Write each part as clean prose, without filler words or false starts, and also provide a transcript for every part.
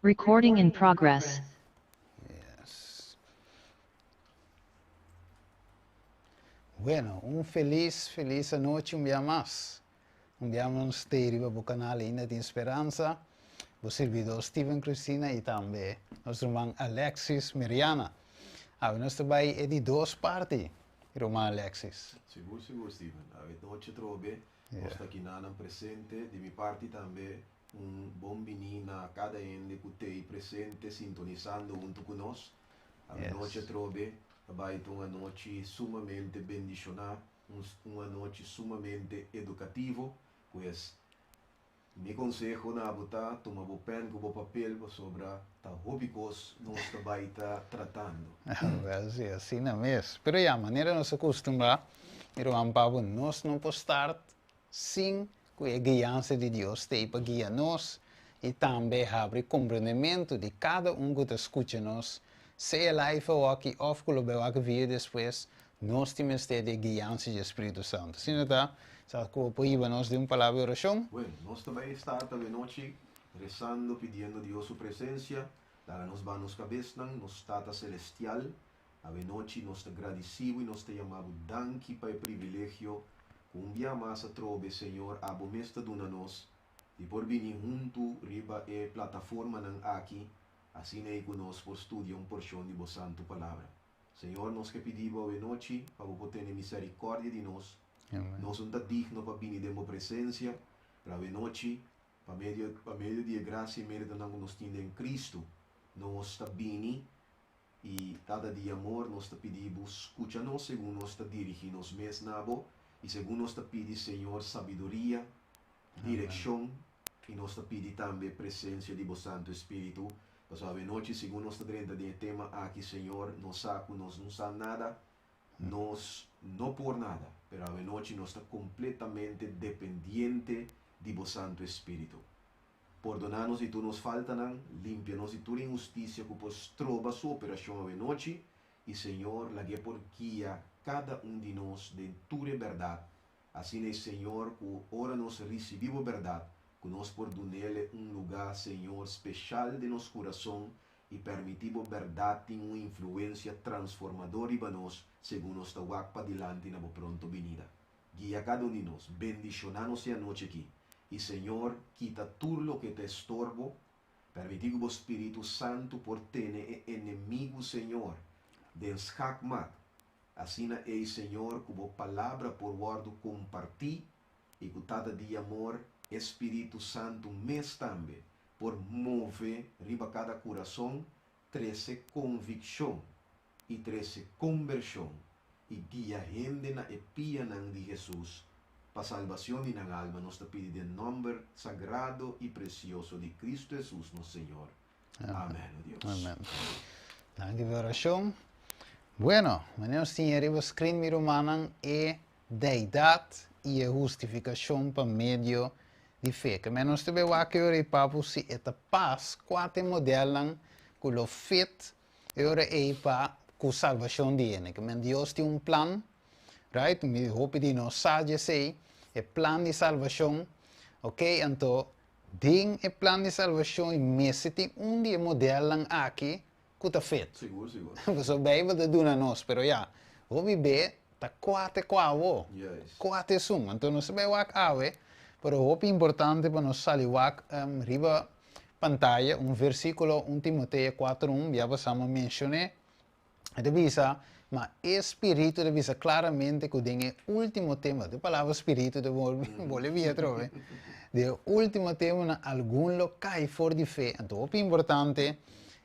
Recording in progress. Yes. Bueno, un felis, felis anochi un bia mas. Un bia nos ta riba bo canal Ainda Tin Speransa. Bo servidor Steven Cristina y tambe nos ruman Alexis Miriana. Awe nos ta bay e di dos parti, ruman Alexis. Sigur, sigur, Steven. Awe nochi trobe, nos ta akinan presente. Di mi parti tambe un bon bini na kada hende ku t'ei presente sintonisando huntu ku nos. Awe nochi trobe, bai ta un anochi sumamente bendishoná, un anochi sumamente edukativo. Pues, mi konseho na bo ta, tuma bo pèn ku bo papel pasobra ta hopi kos nos ta bai ta tratando. Wel si, asina mes. Pero ya, manera nos a kustumbrá, mi ruman Pablo, nos no por start sin ku e guiansa di Dios t'ei pa guia nos i tambe habri komprendementu di kada un ku ta skucha nos, sea live awaki òf ku lo bai wak video despues, nos tin mester di e guiansa di e Spiritu Santu. Asina ta, sa ku bo por hiba nos den un palabra di orashon? Bueno, nos ta bai start awenochi rezando pidiendo Dios su presencia, laga nos baha nos kabesnan, nos Tata Celestial, Awenochi nos ta gradisí bo i nos ta yama bo danki pa e privilegio ku un bia mas atrobe, Señor, abo mes ta duna nos di por bini huntu riba e plataformanan aki, asina ei ku nos por studia un porshon di bo santu Palabra. Señor, nos ke pidi bo awenochi pa bo por tene misericordia di nos. Nos un ta digno pa bini den bo presensia, pero awenochi, pa medio pa medio di e grasia i meritonan ku nos tin den Kristu, nos ta bini I Tata di amor, nos ta pidi Bo scucha nos segun nos ta dirigi nos mes na Bo, i segun nos ta pidi, Señor, sabiduria, direccion, i nos ta pidi tambe presencia di Bo Santo Espiritu, pasobra awenochi segun nos ta drenta den e tema aki, Señor, nos sa cu nos no sa nada, nos no por nada, pero awenochi nos ta completamente dependiente di Bo Santo Espiritu. Pordoná nos di tur nos faltanan, limpia nos di tur inhustisia ku por stroba su operashon awenochi, i Señor lag'é por guia kada un di nos den tur e bèrdat, asina e Señor ku ora nos risibí bo bèrdat, ku nos por dun'Ele un lugá, Señor, speshal den nos kurason i pèrmití bo bèrdat tin un influensia transformador riba nos segun nos ta wak padilanti na bo pronto binida. Guia kada un di nos. Bendishoná nos e anochi aki. I Señor, kita tur loke ta estorbo. Permití ku bo Spiritu Santu por tene e enemigu, Señor, den skakmat. Asina ei, Señor, ku bo Palabra por wòrdu kompartí i ku Tata di amor, e Spiritu Santu mes tambe, por move riba kada kurason, trese konvikshon i trese kombershon i guia hende na e pianan di Hesus pa salbacion di nan alma nos ta pidi den nomber sagrado i precioso di Cristo Hesus nos Señor. Amen. O Dios. Amen. Danki pa e oracion. Bueno, manera nos tin riba screen mi rumannan e deidad i e hustificacion pa medio di fe. Ke men nos ta bay wak e ora ei papu si e ta pas cua ta e modelnan cu lo fit E ora ei pa ku salbashon di hende. Ke men Dios tin un plan, right? Mi hopi di nos sa dje esei, e plan di salbashon. Ok, anto den e plan di salbashon i mester tin un di e modelnan aki ku ta fit. Sigur, sigur. Pasobra Beibel ta duna nos, pero ya, hopi be ta kua te kua awo. Juist. Kua te esun. Anto nos ta bai wak awe, pero hopi importante pa nos sali wak riba pantaya un versíkulo, un Timoteo kuater un, bia pasá mi a menshoné, e ta bisa, Ma e Spiritu ta bisa klaramente ku den e último tempu, e palabra spiritu ta bolbe bia atrobe, den e último tempunan algun lo kai for di fe. Anto hopi importante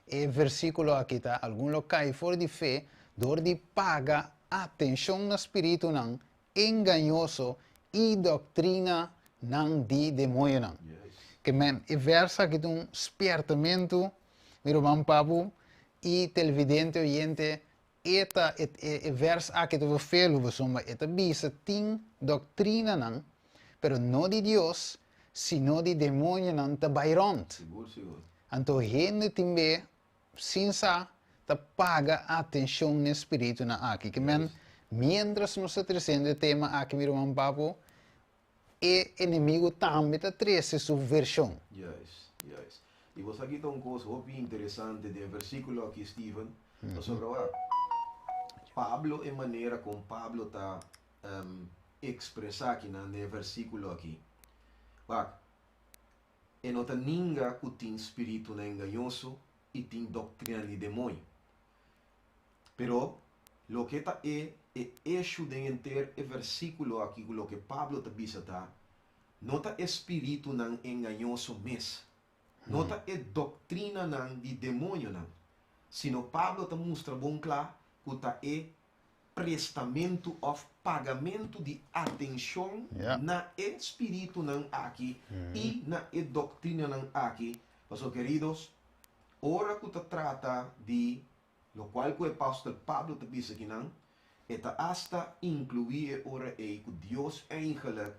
e versíkulo aki ta, algun lo kai for di fe dor di paga atenshon na spiritunan engañoso i doktrina nan di demoñonan. Ke men e vèrs aki ta un spièrtamentu, mi ruman Papu i televidente oyente, e ta e e vèrs aki ta verfelu pasobra e ta bisa tin doktrinanan, pero no di Dios. sino di demoñonan ta bai rònt. Sigur, sigur. Anto hende tin be sin sa ta paga atenshon n'e spiritunan aki. Ke men, miéntras nos ta tresiendo e tema aki, mi ruman Papo, e enemigu tambe ta trese su vershon. Juist, juist. I bo sa kita un kos hopi interesante den e versíkulo aki, Steven, pasobra wak, Pablo e manera kon Pablo ta ekspresá akinan den e versíkulo aki. Wak, e no ta ninga ku tin spiritunan engañoso i tin doktrina di demoño. Pero, loke ta e e eshu den henter e versíkulo aki ku loke Pablo ta bisa ta, no ta e spiritunan engañoso mes, no ta e doktrinanan di demoñonan, sino Pablo ta mustra bon kla ku ta e prestamentu òf pagamentu di atenshon na e spiritunan aki i na e doktrinanan aki. Pasobra, keridos, ora ku ta trata di lokual ku e apòstel Pablo ta bisa akinan, e ta asta inkluí e ora ei ku Dios eigenlik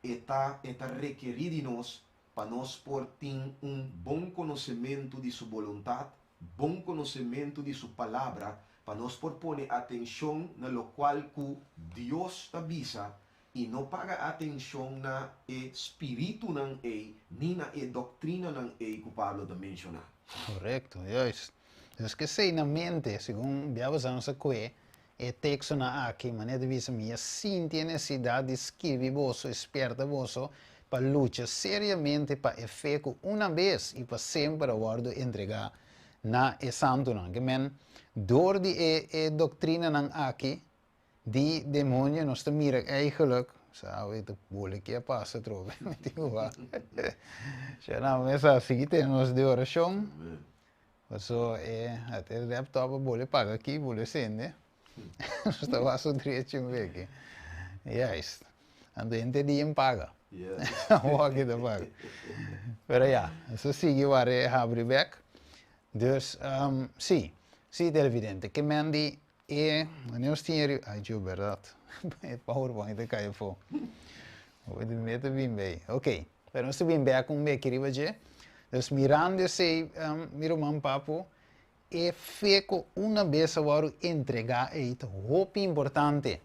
e ta e ta rekerí di nos pa nos por tin un bon konosementu di su boluntat, bon konosementu di su Palabra, pa nos por pone atenshon na lokual ku Dios ta bisa i no paga atenshon na e spiritunan ei ni na e doktrinanan ei ku Pablo ta menshoná. Korekto, juist. Dus ku esei na mente, segun Biabel nos a kue e tekstonan aki, manera ta bisa, Mi a sinti e nesesidat di skirbi boso i spierta boso pa lucha seriamente pa e fe ku una bes i pa semper a wòrdu entregá na e santunan. Ke men, dor di e e doktrinanan aki di demonio nos ta mira eigenlijk, sa awe ta bole ke a pasa atrobe, mi tin ku wak. Sha nan mester a sigui tene nos den orashon. Paso e e laptop a bole paga aki, bole sende. Nos ta wak su drechi un beki. Juist. Anto henter dia en paga. Awor aki ta paga. Pero ya, nos a sigui wak habri bek. Dus, si, si televidente, ke men di e, wanneer nos tin e, ay djo berdad, e powerpoint a kai afo. Bo di mete bin bei. Ok, pero nos ta bin bek un beki riba dje. Dus mirando esei, mi ruman Papo, e fe ku una bes a wòrdu entregá ei ta hopi importante.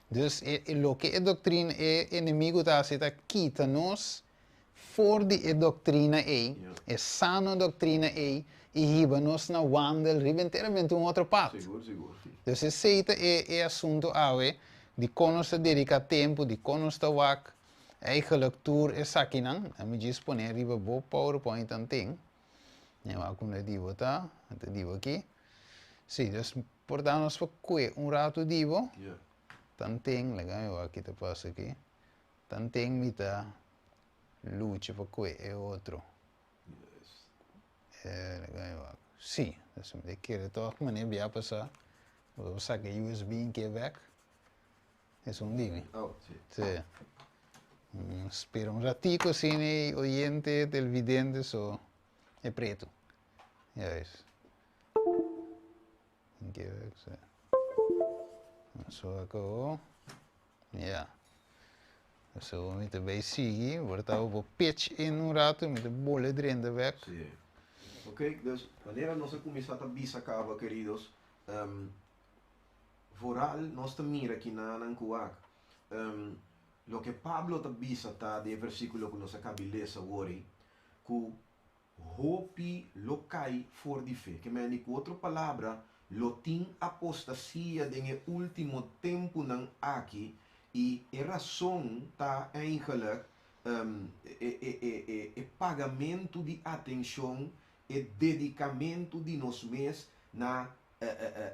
Dus e loke e doktrina, e enemigu ta hasi ta kita nos for di e doktrina ei, e sano doktrina ei, i hiba nos na wandel riba enteramente un otro pad. Sigur, sigur. Dus esei ta e e asuntu awe, dikon nos ta dediká tempu, dikon nos ta wak eigenlijk tur esakinan. Mi djis pone riba bo PowerPoint anten. Mi wak unda di bo ta, ta di bo aki. Sí, dus por ta nos por kue un ratu di bo. Tanten, laga mi wak ki ta pasa aki. Tanten mi ta lucha pa kue e otro. Sí, dus mi ta kere tòg manera bia pasá, bo ta saka e USB in ke bèk. Esun di mi. Oh, sí. Sí. Spera un ratico asina e oyente, televidente, so e preto. Juist. In ke bèk, sí. So akó. Ya. So mi ta bay sigui, por ta bo pitch in un rato, mi ta bole drenta bek. Sí. Ok, dus manera nos a kuminsá ta bisa kaba, keridos, vooral nos ta mira kinanan ku wak. Loke Pablo ta bisa ta den e versíkulo ku nos a kabi lesa awor ei, ku Hopi lo kai for di fe. Ke mende ku otro palabra, lo tin apostasia den e último tempunan aki, i e rason ta eigenlijk e pagamentu di atenshon, e dedikamentu di nos mes na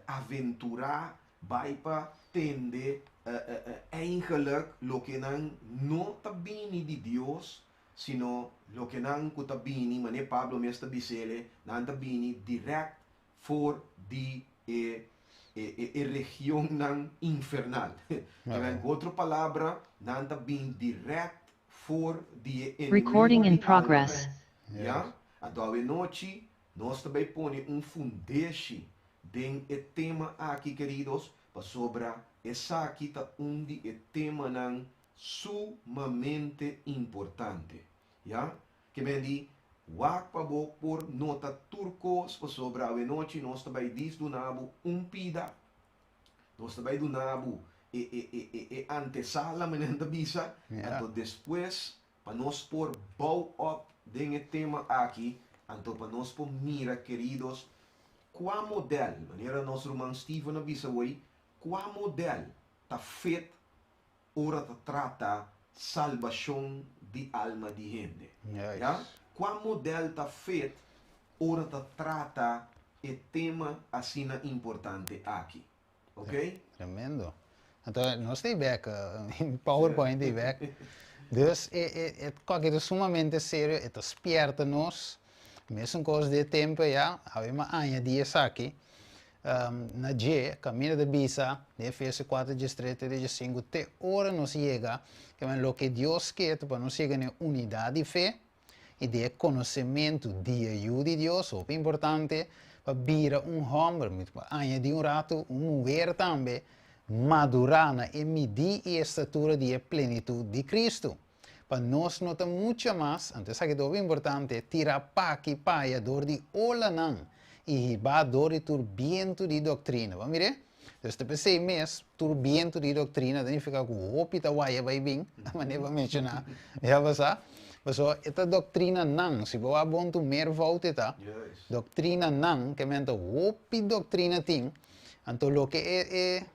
aventurá bai pa tende eigenlijk loke nan no ta bini di Dios, sino loke nan ku ta bini, manera Pablo mes ta bis'ele, nan ta bini dirèkt for di e e regionnan infernal. Ku otro palabra, nan ta bini dirèkt for di e enemigu Recording in di alma. progress. Ya? Anto awenochi nos ta bai pone un fundeshi den e tema aki, keridos, pasobra esaki ta un di e temanan sumamente importante. Ya? Ke men di, wak pa bo por nota tur kos, pasobra awenochi nos ta bai dis duna bo un pida. Nos ta bai duna bo e e e e e antesala, menen ta bisa. Anto despues pa nos por bouw op den e tema aki, anto pa nos por mira, keridos, kua model, manera nos ruman Steven a bisa hoy, kua model ta fit ora ta trata salbashon di alma di hende. Ya? Kua model ta fit ora ta trata e tema asina importante aki? Ok? Tremendo. Anto nos ta bek, PowerPoint ta bek. Dus e e e koke ta sumamente serio, e ta spierta nos. Mesun kos di e tempo ya, awe mi a añadi esaki. Na dje, kaminda ta bisa den Efesio 4 13 te 15, te ora nos yega, ke men loke Dios ke ta pa nos yega na e unidat di fe i di e konosementu di e Yu di Dios, hopi importante, pa bira un hòmber, mi ta añadí un ratu, un muher tambe, madurá na e midí i e statura di e plenitut di Kristu. Pa nos no ta mucha mas, anto esaki ta hopi importante, tira paki paya dor di olanan i hibá dor di tur bientu di doktrina. Bo a mir'é? Dus ta p'esei mes, tur bientu di doktrina ta nifiká ku hopi ta waya bai bin, manera bo a menshoná ya pasá. Pasobra e ta doktrinanan, si bo wak bon tur meervoud e ta, doktrinanan, ke men ta hopi doktrina tin, anto loke e e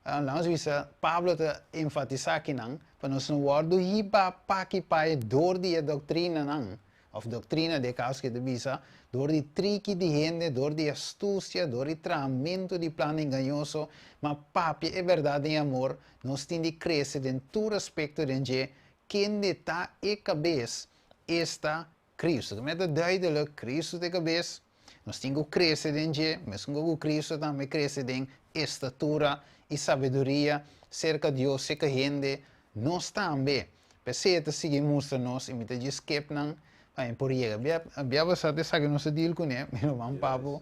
Laat nos bisa, Pablo ta enfatisá akinan pa nos no wòrdu hibá paki pai dor di e doktrinanan, òf doktrina den e kaso ke ta bisa, dor di triki di hende, dor di astusia, dor di trahamentu di plan engañoso, ma papia e bèrdat den amor, nos tin di krese den tur aspekto den dje, kende ta e kabes, esta, Cristo. Ta meta duidelijk, Cristo ta e kabes, nos tin ku krese den dje, mesun ku Cristo tambe krese den estatura i sabiduria serka Dios, serka hende, nos tambe. P'esei e ta sigui mustra nos i mi ta djis skepnan pa mi por yega. Bia bia basá ta esaki nos a deal kuné, mi ruman Pablo.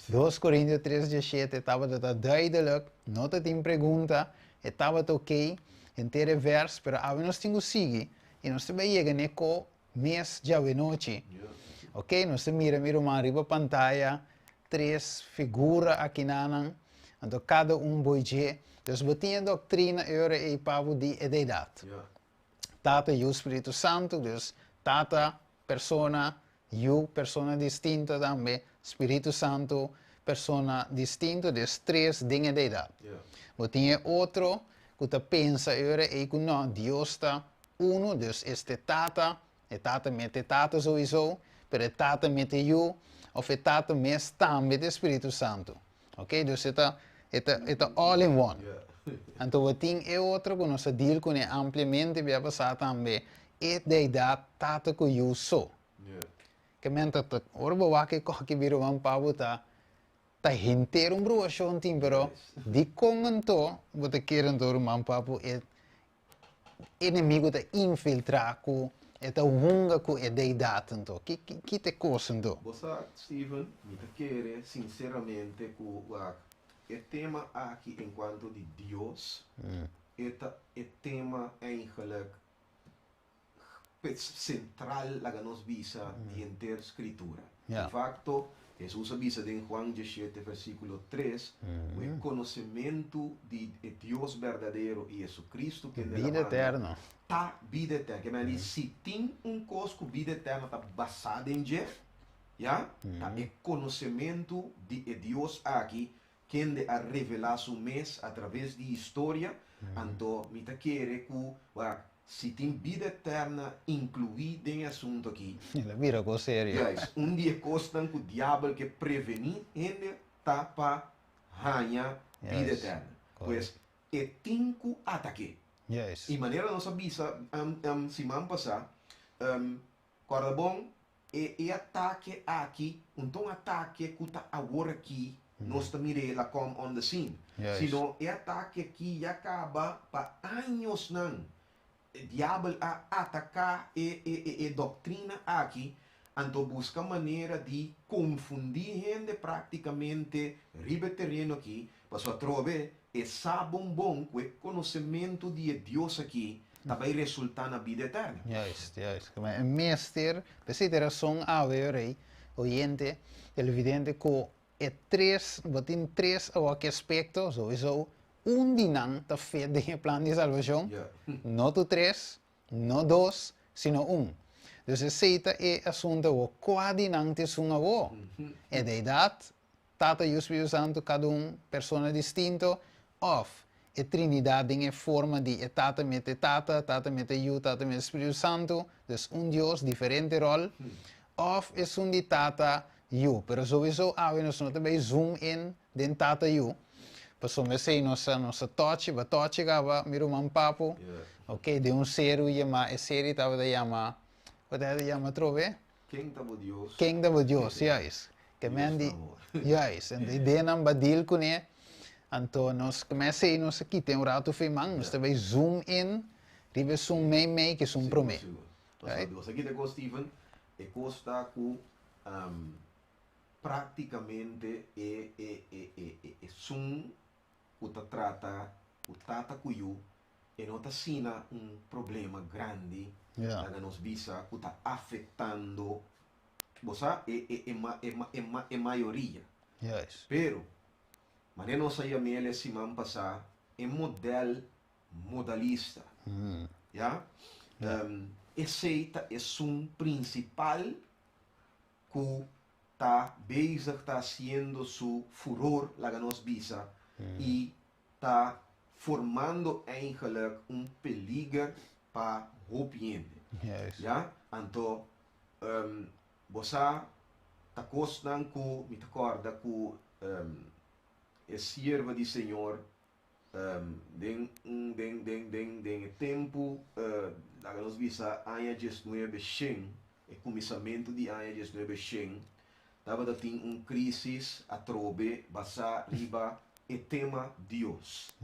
2 Korintio 3 17 tabata ta duidelijk, no ta tin pregunta, e tabata okey, henter e vers, pero awe nos tin ku sigui i nos ta bai yega n'e ko Mes djawe-nochi. Ok, nos ta mira mi ruman riba pantaya tres figura akinanan, anto kada un boi dje. Dus bo tin e doktrina e ora ei pa bo di e deidat. Tata, Yu, Spiritu Santu, dus Tata, persona, Yu, persona distinto tambe, Spiritu Santu, persona distinto, dus tres den e deidat. Bo tin e otro ku ta pensa e ora ei ku no, Dios ta Uno, dus es te tata, e tata mete tata souiso, pero e tata mete yu, of e tata mes tambe ta e Spiritu Santu. Ok, dus e ta, e ta, e ta all in one. Anto bo tin e otro ku nos a deal kuné ampliamente bia pasá tambe, e deidad tata ku yu so. Ke men ta, ta, ora bo wak e koki bira wan pa bo ta, Ta henter un bruashon tin, pero dikon anto bo ta kere anto ruman papu e enemigo ta infiltrá ku e ta hunga ku e deidat anto? Ki ki ta e kos anto? Bo sa, Steven, mi ta kere sinseramente ku wak e tema aki enkuanto di Dios e ta e tema eigenlijk sentral, laga nos bisa, di henter Skritura. En fakto, Hesus a bisa den Juan 17 versíkulo 3 ku e konosementu di e Dios berdadero i Hesukristu kende el a Bida manda eterno. ta bida eterno. Ke mester di, si tin un kos ku bida eterno ta basá den dje, ya, ta e konosementu di e Dios aki kende a revelá su mes atraves di historia, anto mi ta kere ku, wak, si tin bida eterna inkluí den e asuntu akí, El a bira kos serio. Juist, un di e kosnan ku diabel ke prevení hende ta pa haña bida Juist, eterna. Pues, korekto. e tin ku atak'é. Juist. I manera nos a bisa siman pasá, Kòrda bon, e e atake aki un ta un atake ku ta awor aki nos ta mira el a come on the scene, sino e atake aki ya kaba pa añosnan. E diabel a ataká e e e doktrina aki, anto buska manera di konfundí hende praktikamente riba e tereno aki, pasobra atrobe e sa bon bon ku e konosementu di e Dios aki. Ta bai resultá na bida eterno. Juist, juist. E mester, p'esei ta e rason awe, rei, oyente, televidente, ku e tres, bo tin tres awor ki aspekto, souiso un di nan ta fit den e plan di salbashon, no tur tres, no dos, sino un. Dus esei ta e asuntu awor, kua di nan ta esun awor? E deidat, Tata, Yu, Spiritu Santu, kada un persona distinto, òf e Trinidat den e forma di e Tata mete Tata, Tata mete Yu, Tata mete Spiritu Santu, dus un Dios, diferente ròl, òf esun di Tata, Yu. Pero souiso awe nos no ta bai zoom in den Tata, Yu, pasobra esei nos a nos a tòchi, bo a tòchi kaba mi ruman Papu, ok, den un seru yama, e seri tabata yama, ku tabata yama atrobe? Ken ta bo Dios? Ken ta bo Dios, juist. Ke men di, juist. Anto ideanan ba deal kuné. Anto nos keme esei nos a kita un ratu fei man, nos ta bai zoom in riba esun mei mei ku esun promé. Sigur, sigur. Right? Nos a kita kos, Steven, e kos ta ku praktikamente e e e e e esun ku ta trata ku tata ku yu E no ta asina un problema grandi laga nos bisa ku ta afektando, bo sa, e e e ma e ma e ma e mayoria. Pero, manera nos a yam'el e siman pasá, e modèl modalista, ya, esei ta esun prinsipal ku ta bezig ta hasiendo su furor, laga nos bisa, i ta formando eigenlijk un peliger pa hopi hende. Ya? Anto, bo sa, ta kosnan ku mi ta kòrda ku e siervo di Señor den un den den den den e tempu, laga nos bisa aña diesnuebe shen, e kuminsamentu di aña 1900, tabata tin un krísis atrobe basá riba e tema Dios.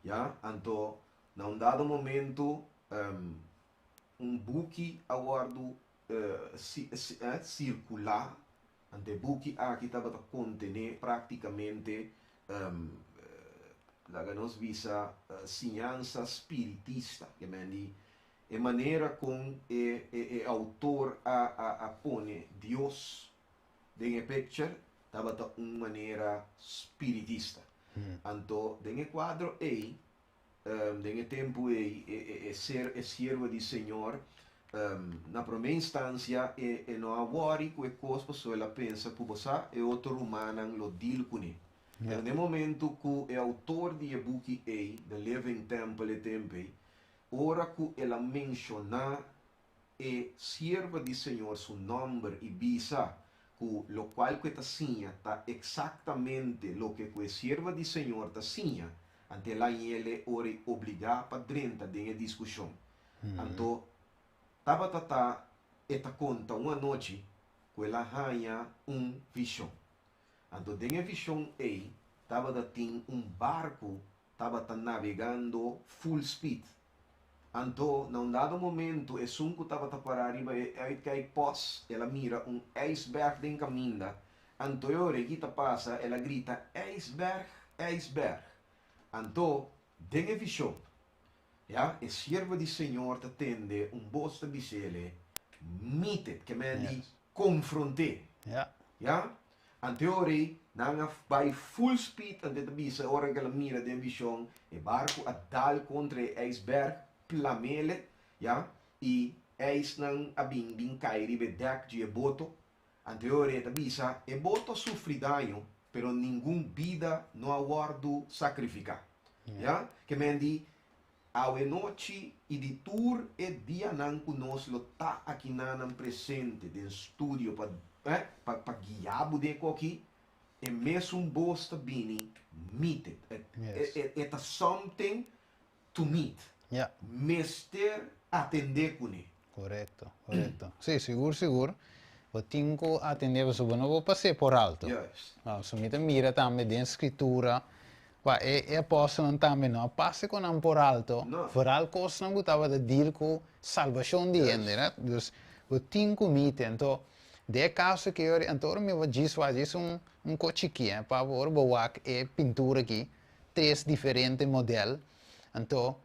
Ya, anto na un dado momento un buki a wòrdu sirkulá, anto e buki aki tabata kontené práktikamente, laga nos bisa, siñansa spiritista, ke men di E manera kon e e autor a a a pone Dios den e picture tabata un manera spiritista. Anto den e cuadro ei, den e tempu ei, e e e ser e siervo di Señor, na prome instancia e e no a worry cu e cos pasobra el a pensa cu bo sa e otro rumannan lo deal cune. Pero den momento cu e autor di e buki ei, The Living Temple e tempu ei, Ora ku el a menshoná e sierva di Señor su nòmber i bisa ku lokual ku e ta siña ta eksaktamente loke ku e sierva di Señor ta siña, anto el a yele ora i obligá pa drenta den e diskushon. Anto tabata ta e ta konta un anochi ku el a haña un vishon. Anto den e vishon ei tabata tin un barku tabata nabegando full speed. Anto, na un dado momento, esun ku tabata pará riba e uitkijkpost, el a mira un ijsberg den kaminda. Anto e ora e kita pasa, el a grita, Ijsberg, ijsberg! Anto, den e vishon, ya, e siervo di Señor ta tende un bos ta bis'ele, Meet it, ke men di konfront'é. Ya. Anto e ora ei, nan a bai full speed, anto e ta bisa ora ku el a mira den vishon, e barku a dal kontra e ijsberg, plamele, ya, i ijsnan a bin bin kai riba e dèk dje e boto. Anto e ora ei e ta bisa, e boto a sufri daño, pero ningun bida no a wòrdu sakrifiká. Ya, ke men di, Awe nochi i di tur e dianan ku nos lo ta akinanan presente den studio pa pa pa guia bo den e koki, e mesun bos ta bini meet it. E e e ta something to meet. Mester atendé kuné. Korekto, korekto. Sí, sigur sigur. Bo tin ku atendé pasobra bo no por pas'é por alto. Juist. So mi ta mira tambe den Skritura, pa e e apòstelnan tambe no a pasa ku nan por alto, No. vooral kosnan ku tabata deal ku salbashon di hende, Juist. né? Dus bo tin ku miti. Anto, den e kaso aki ora, anto ora mi bo djis wak djis un un kos chikí, pa ora bo wak e pintura aki, tres diferente modèl, anto.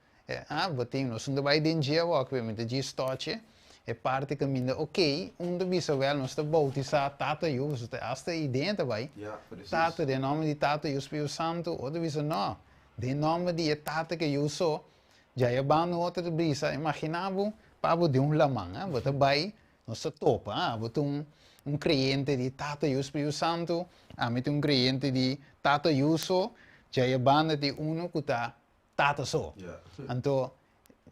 Ah, bo tin, nos no ta bai den dje awor, mi ta djis tochi e parti kaminda, ok, un ta bisa wèl nos ta boutisá Tata, Yu, pasobra ta asta ei den e ta bai. Ja, precies. Tata, den nòmber di Tata, Yu, Spiritu Santu, otro ta bisa nò, den nòmber di e Tata ku e Yu so. Djai e banda otro ta bisa, imaginá bo pa bo den un laman, ah, bo ta bai, nos ta topa, ah, bo ta un un kreyente di Tata, Yu, Spiritu Santu, ami ta un kreyente di Tata, Yu so, djai e banda tin unu ku ta Tata so. Anto,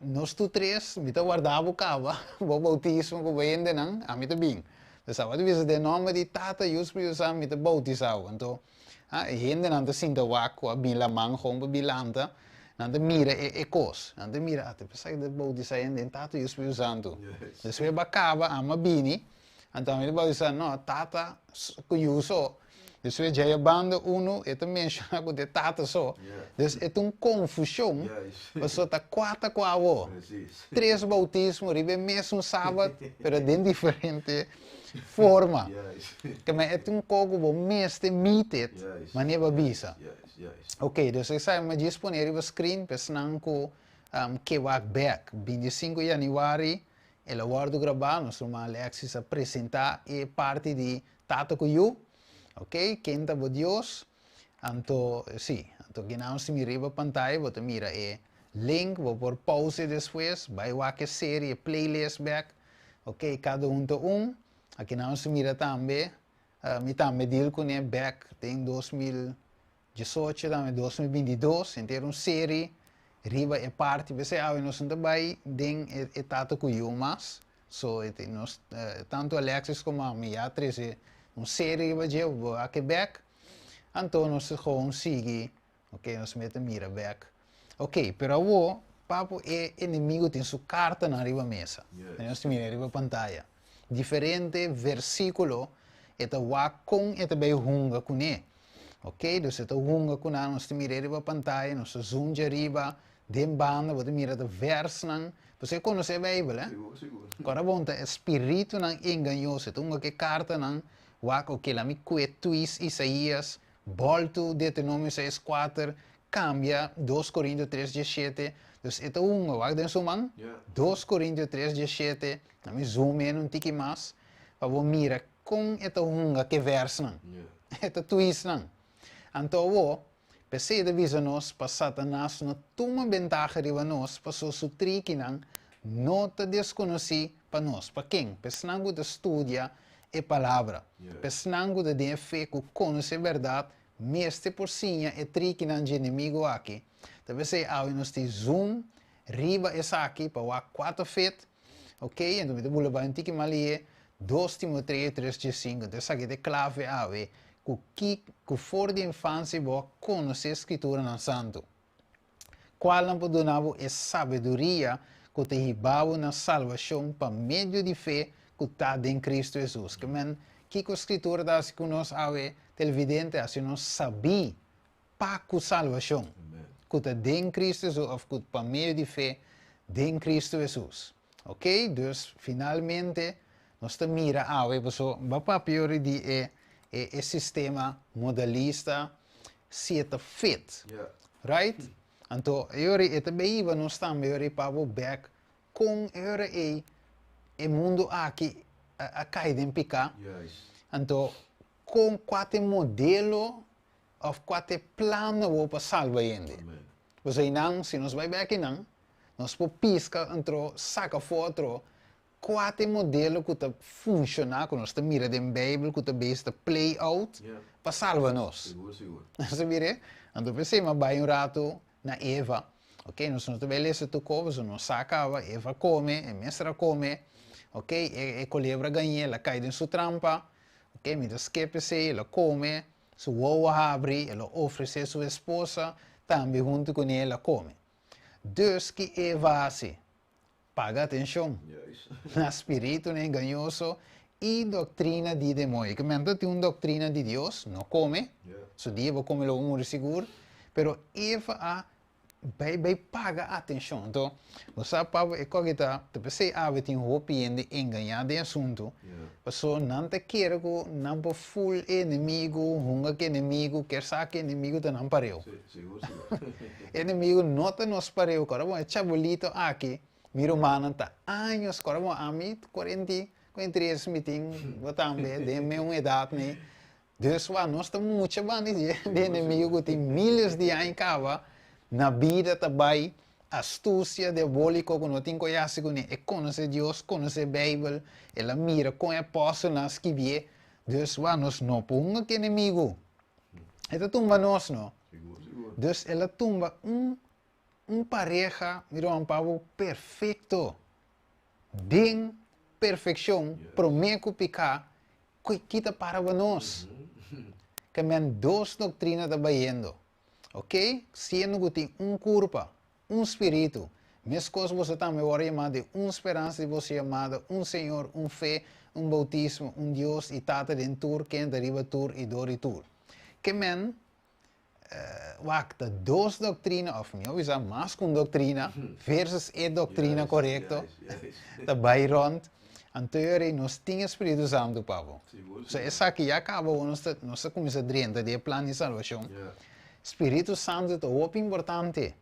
nos tur tres, mi ta warda bo kaba, bo boutismo ku bo hendenan, ami ta bin. Entonces, tabata bisa den nòmber di Tata, Yu, Spiritu Santu, mi ta boutisá bo. Anto, e hendenan ta sinta wak ku a bin laman gewoon pa bin lanta, nan ta mira e e kos. Nan ta mira, ah, ta pensa ku ta boutisá hende den Tata, Yu, Spiritu Santu. Despues bo a kaba, ami a bini, Anto mi ta bautisa, no, Tata ku Yu so. Despues djei a banda unu e ta menshona ku ta e Tata so. Dus e ta un konfushon, pasobra ta kua ta kua awor. Tres boutismo riba e mesun sabat, pero den diferente forma. Keme e ta un kos ku bo mester meet it, manera bo a bisa. Ok, dus esaki mi a djis pone riba screen pa esnan ku ke wak bek. 25 yanüari El a wòrdu grabá, nos ruman Alexis a presentá e parti di Tata ku Yu, ok, Ken ta bo Dios? Anto, sí, anto kinan si mi riba pantaya bo ta mira e link, bo por pause despues, bai wak e serie, e playlist bèk, ok, kada un ta un. Akinan si mira tambe, mi tambe deal kuné bèk den 2018 tambe 2022, henter un serie riba e parti, p'esei awe nos no ta bai den e tata ku yu mas, so e nos tantu Alexis komo ami ya trese un serie riba dje, bo a ke bèk, anto nos ta gewoon sigui, ok, nos mester mira bèk. Ok, pero awo papu e enemigo tin su kartanan riba mesa, nos ta mira riba pantaya, diferente versikulo e ta wak kon e ta bai hunga kuné. Ok, dus e ta hunga ku nan, nos ta mira e riba pantaya, nos ta zoom djariba, den banda bo ta mira ta versnan. Pasobra e konosé Beibel, eh? Sigur, sigur. Ora bon ta e spiritunan engañoso, e ta hunga ku e kartanan, wak, ok, laat mi kue twis Isaías, bòltu Deuteronomio seis kuater, kambia dos Korintio tres diesshete. Dus e ta hunga, wak den su man, Ja. Dos Korintio tres diesshete, laat mi zoom in un tiki mas, pa bo mira Kon e ta hunga ke vèrsnan? E ta twist nan. Anto awor, p'esei ta bisa nos pa Satanas no tuma bentaha riba nos paso su trikinan no ta deskonosí pa nos. Pa ken? Pa esnan ku ta studia e Palabra. Pa esnan ku ta den e fe ku konosé bèrdat mester por siña e trikinan dje enemigu aki. Ta p'esei awe nos tin zoom riba esaki pa wak kua ta fit. Ok, enton mi ta bula bai un tiki mas lihe, Dos Timoteo tres diesinku, enton esaki ta e klave awe, ku ki ku for di infansia bo a konosé Skrituranan Santu, kualnan por duna bo e sabiduria ku ta hiba bo na salbashon pa medio di fe ku ta den Kristu Hesus. Ke men, kiko Skritura ta hasi ku nos awe, televidente? Hasi nos sabí pa ku salbashon ku ta den Kristu Hesus òf ku pa medio di fe den Kristu Hesus. Ok, dus finalmente nos ta mira awe paso bo a papia ori di e e e sistema modalista si e ta fit. Right? Anto e ori e ta bay hiba nos tambe ori pa bo bek kon e ora ey e mundo aki a kai den pika. Anto kon kua ta e modelo Of kua ta e plan nobo pa salba hende? Pasobra einan, si nos bai bek einan, nos por piska entro saka afó otro kua ta e modelo ku ta funshoná, ku nos ta mira den Beibel ku ta bes ta play out pa salba nos. Sigur, sigur. Nos ta mir'é? Anto p'esei mi a bai un ratu na Eva. Ok, nos no ta bai lesa tur kos, pasobra nos sa kaba, Eva kome, e mester a kome, ok, e kolebra gañ'é, el a kai den su trampa, ok, mi ta skep esei, el a kome, Su wowo a habri, el a ofresé su esposa tambe huntu kuné el a kome. Dus ki Eva a hasi? Paga atenshon na spiritunan engañoso i doktrina di demoño. Ke men ta tin un doktrina di Dios, no kome, su dia bo kome lo bo muri sigur, pero Eva a. Bai bai paga atenshon. Anto, bo sa Pablo e koki ta, ta p'esei awe tin hopi hende engañá den asuntu, paso nan ta kere ku nan por ful e enemigu, hunga ku e enemigu, ker sa ku e enemigu ta nan pareu. E enemigu no ta nos pareu. Kòrda bon, e chabolito aki, mi rumannan ta años, kòrda bon, ami 43 mi tin, bo tambe, den mi un edat mi. Dus wak nos ta mucha banda di di enemigo ku tin miles di aña kaba na bida ta bai astusia diabóliko ku no tin ku yasi kuné. E konosé Dios, konosé Beibel, el a mira kon e apòstelnan a skibié. Dus wak nos no por hunga ku enemigo. E ta tumba nos no. Dus el a tumba un un pareha, mi ruman Pablo, perfekto. Den perfekshon, promé ku piká, Ku kita para pa nos? Ke men dos doktrina ta bayendo. Ok, siendo ku tin un kurpa, un spiritu, meskos boso tambe wòrdu yamá den un speransa di boso yamada, un Señor, un fe, un boutismo, un Dios i Tata den tur, ken ta riba tur i dor di tur. Ke men, wak, ta dos doktrina, òf mihó bisa mas ku un doktrina, versus e doktrina korekto, ta bai rònt. Anto e ora ei nos tin e Spiritu Santu pa bo. So esaki ya kaba awor nos ta nos ta kuminsá drenta den e plan di salbashon. Spiritu Santu ta hopi importante.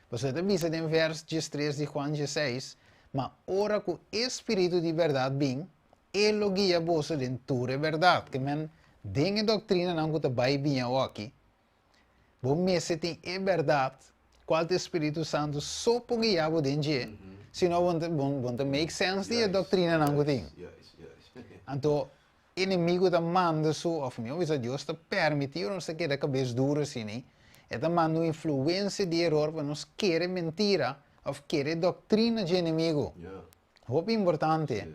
Pasobra e ta bisa den vèrs diestres di Juan diesseis, Ma ora ku e Spiritu di bèrdat bin, E lo guia boso den tur e bèrdat. Ke men, den e doktrinanan ku ta bai bini awoki, bo mester tin e bèrdat, kual ta e Spiritu Santu so por guia bo den dje, sino bo no ta make sense di e doktrinanan ku tin. Anto, enemigu ta manda su, òf mihó bisa Dios ta permití ora nos ta keda kabes duru asina, e ta manda un influensia di eror pa nos kere mentira òf kere doktrina dje enemigu. Hopi importante.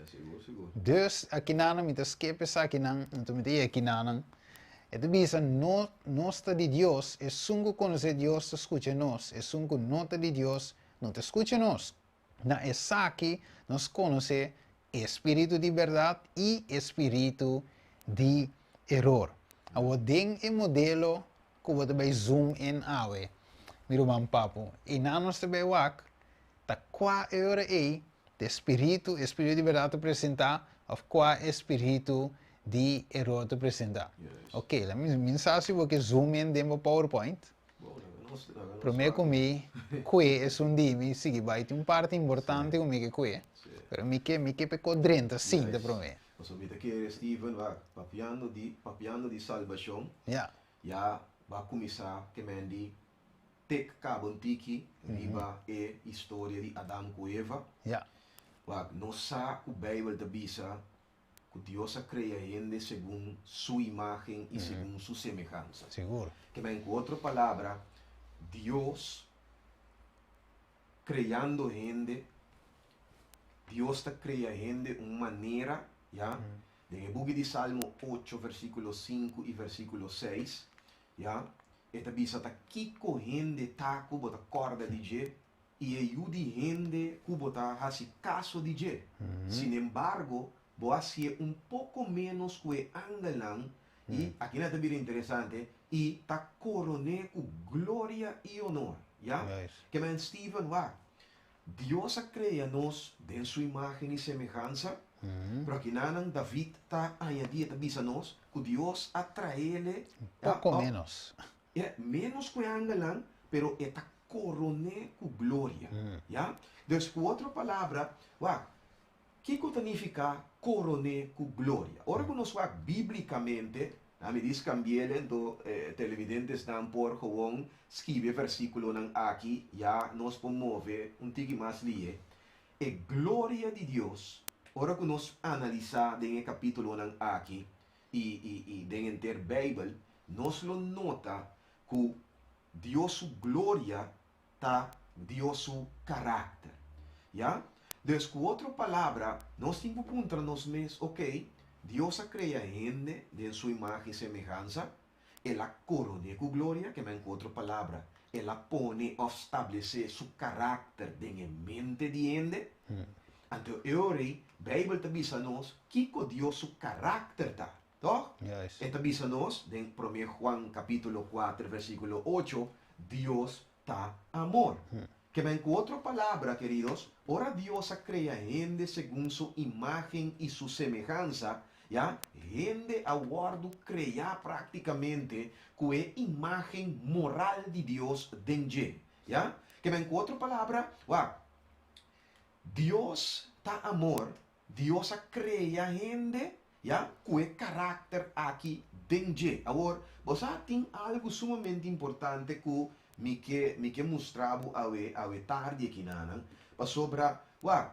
Dus akinanan mi ta skep esakinan, anto mi ta yega akinanan. E ta bisa no nos ta di Dios, esun ku konosé Dios ta skucha nos, esun ku no ta di Dios no ta skucha nos. Na esaki nos konosé e spiritu di bèrdat i e spiritu di eror. Awor den e modelo ku bo ta bai zoom in awe, mi ruman Papu, einan nos ta bai wak Ta kua e ora ei ta e spiritu, e spiritu di bèrdat ta presentá òf kua e spiritu di eror ta presentá? Ok, la mi mi sa si bo ke zoom in den bo PowerPoint. Promé ku mi kue esun di mi sigui bai tin un parti importante ku mi ke kue, pero mi ke mi ke p'e drenta sinta promé. Pasobra mi ta kere Steven wak papiando di papiando di salbashon ya bo a kuminsá ke men di Tek kaba un tiki riba e historia di Adam ku Eva. Wak, nos sa ku Beibel ta bisa ku Dios a krea hende segun Su imágen i segun Su semehansa. Ke men ku otro palabra, Dios kreando hende, Dios ta krea hende un manera, ya, den e buki di Salmo ocho versíkulo sinku i versíkulo seis, Ya, e ta bisa ta kiko hende ta ku bo ta kòrda di dje i e yu di hende ku bo ta hasi kaso di dje. Sinembargo, bo a hasié un poko ménos ku e angelnan i, aki nan ta bira interesante, i ta koron'é ku gloria i onor. Ya? Ke men Steven wak, Dios a krea nos den su imágen i semehansa, pero akinanan David ta añadí, e ta bisa nos ku Dios a traele Poko ménos. Ya, ménos ku e angelnan, pero e ta koron'é ku gloria. Ya? Dus, ku otro palabra, wak, kiko ta nifiká koron'é ku gloria? Ora ku nos wak bíblikamente, Ami di scambiele, anto e televidentesnan por gewoon skibi e versiculonan aki, ya nos por move un tiki mas lihe. E gloria di Dios, ora cu nos analisa den e capitulonan aki y y y den henter Bijbel, nos lo nota cu Dios su gloria ta Dios su karakter. Ya? Dus ku otro palabra, nos tin ku puntra nos mes, ok, Dios a krea hende den su imagen i semehansa, El a koron'é ku gloria, ke men ku otro palabra, El a pone òf stablesé su karakter den e mente di hende. Anto e ora ei, Beibel ta bisa nos kiko Dios su karakter ta, tòg? E ta bisa nos den promé Juan kapítulo kuater versíkulo ocho, Dios. ta amor. Ke men ku otro palabra, keridos, ora Dios a krea hende segun su imágen i su semehansa, ya, hende a wòrdu kreá práktikamente ku e imágen moral di Dios den dje. Ya? Ke men ku otro palabra, wak, Dios ta amor, Dios a krea hende, ya, ku e karakter aki den dje. Awor, bo sa, tin algu sumamente importante ku mi ke, mi ke mustra bo awe, awe tardi akinanan, pasobra, wak,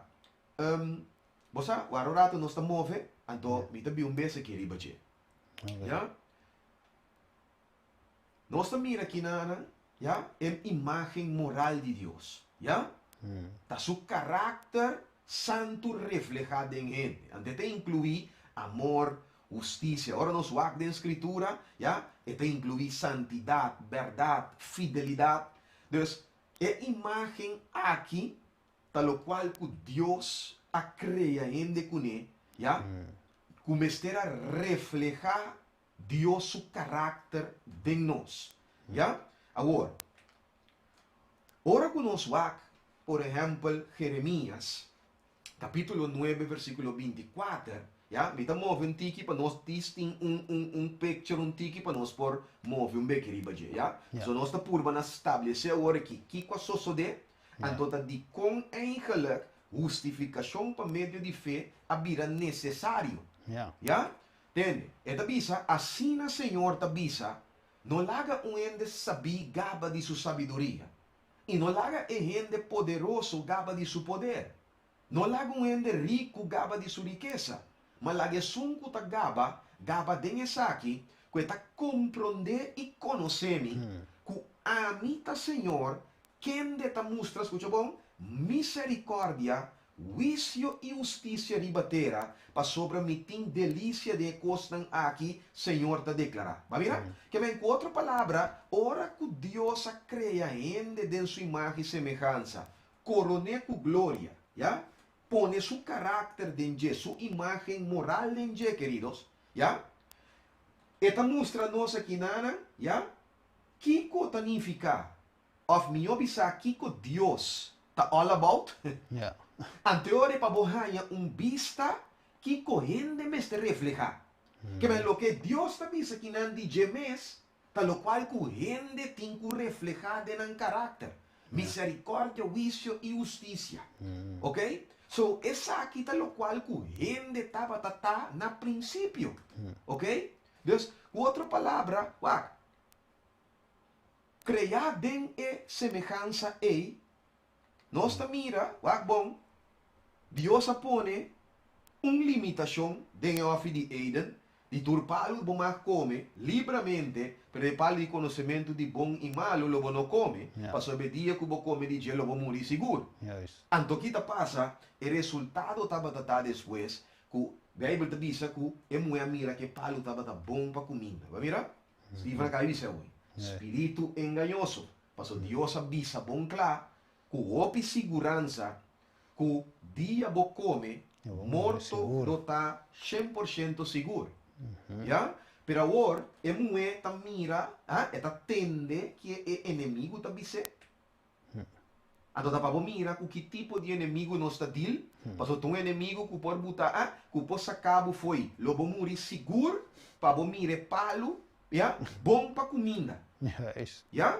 bo sa, wak un ratu nos ta move, anto mi ta bin un bes aki riba dje. Ya? Nos ta mira kinanan, ya, e imágen moral di Dios, ya. Ta su karakter santu reflehá den hende. Anto e ta inkluí amor, hustisia. Ora nos wak den Skritura, ya, e ta inkluí santidat, bèrdat, fidelidat. Dus, e imágen aki ta lokual ku Dios a krea hende kuné, ya, ku mester a reflehá Dios su karakter den nos. Ya? Awor, ora ku nos wak, por ehèmpel, Jeremias, kapítulo nuebe, versíkulo 24, ya, mi ta move un tiki pa nos dis tin un, un, un picture un tiki pa nos por move un beki riba dje, ya? So nos ta purba na stablesé awor aki kiko a sosodé, anto ta dikon eigenlijk hustifikashon pa medio di fe a bira nesesario. Ya? Tende, e ta bisa, Asina Señor ta bisa, No laga un hende sabí gaba di su sabiduria, i no laga e hende poderoso gaba di su poder. No laga un hende riku gaba di su rikesa, ma laga esun ku ta gaba, gaba den esaki, ku e ta komprondé i konosé mi, ku ami ta Señor, kende ta mustra, skucha bon, miserikòrdia Huisio i hustisia riba tera, pasobra mi tin delisia den e kosnan aki, Señor ta deklará. Bo a mira? Ke men, ku otro palabra, ora ku Dios a krea hende den su imagen i semehansa, koron'é ku gloria, ya, pone su karakter den dje, su imagen moral den dje, keridos, ya, E ta mustra nos akinanan, ya, kiko ta nifiká Of mihó bisa kiko Dios ta all about? Anteor pa bo haña un bista kiko hende mester reflehá. Ke men loke Dios ta bisa kinan di dje mes ta lokual ku hende tin ku reflehá den nan karakter, miserikòrdia, huisio i hustisia. Ok? So esaki ta lokual ku hende tabata ta na prinsipio. Ok? Dus, ku otro palabra, wak, Kreá den e semehansa ei, nos ta mira, wak bon, Dios a pone un limitashon den e hòfi di Eden, di tur palu bo mag kome libramente, pero e palu di konosementu di bon i malu lo bo no kome, pasobra e dia ku bo kome di dje lo bo muri sigur. Anto ki ta pasa? E resultado tabata ta despues ku Beibel ta bisa ku e muhé a mira ku e palu tabata bon pa kuminda. Bo a mira? Steven a kai bisa awor, Spiritu engañoso, pasobra Dios a bisa bon kla ku hopi siguransa ku dia bo kome, morto lo ta 100% sigur. Ya? Pero awor e muhé ta mira, e ta tende ke e enemigu ta bis'é. Anto ta pa bo mira ku ki tipo di enemigu nos ta deal, pasobra ta un enemigu ku por buta a, ku por saka bo fo'i lo bo muri sigur pa bo mira e palu, ya, bon pa kuminda. Ya,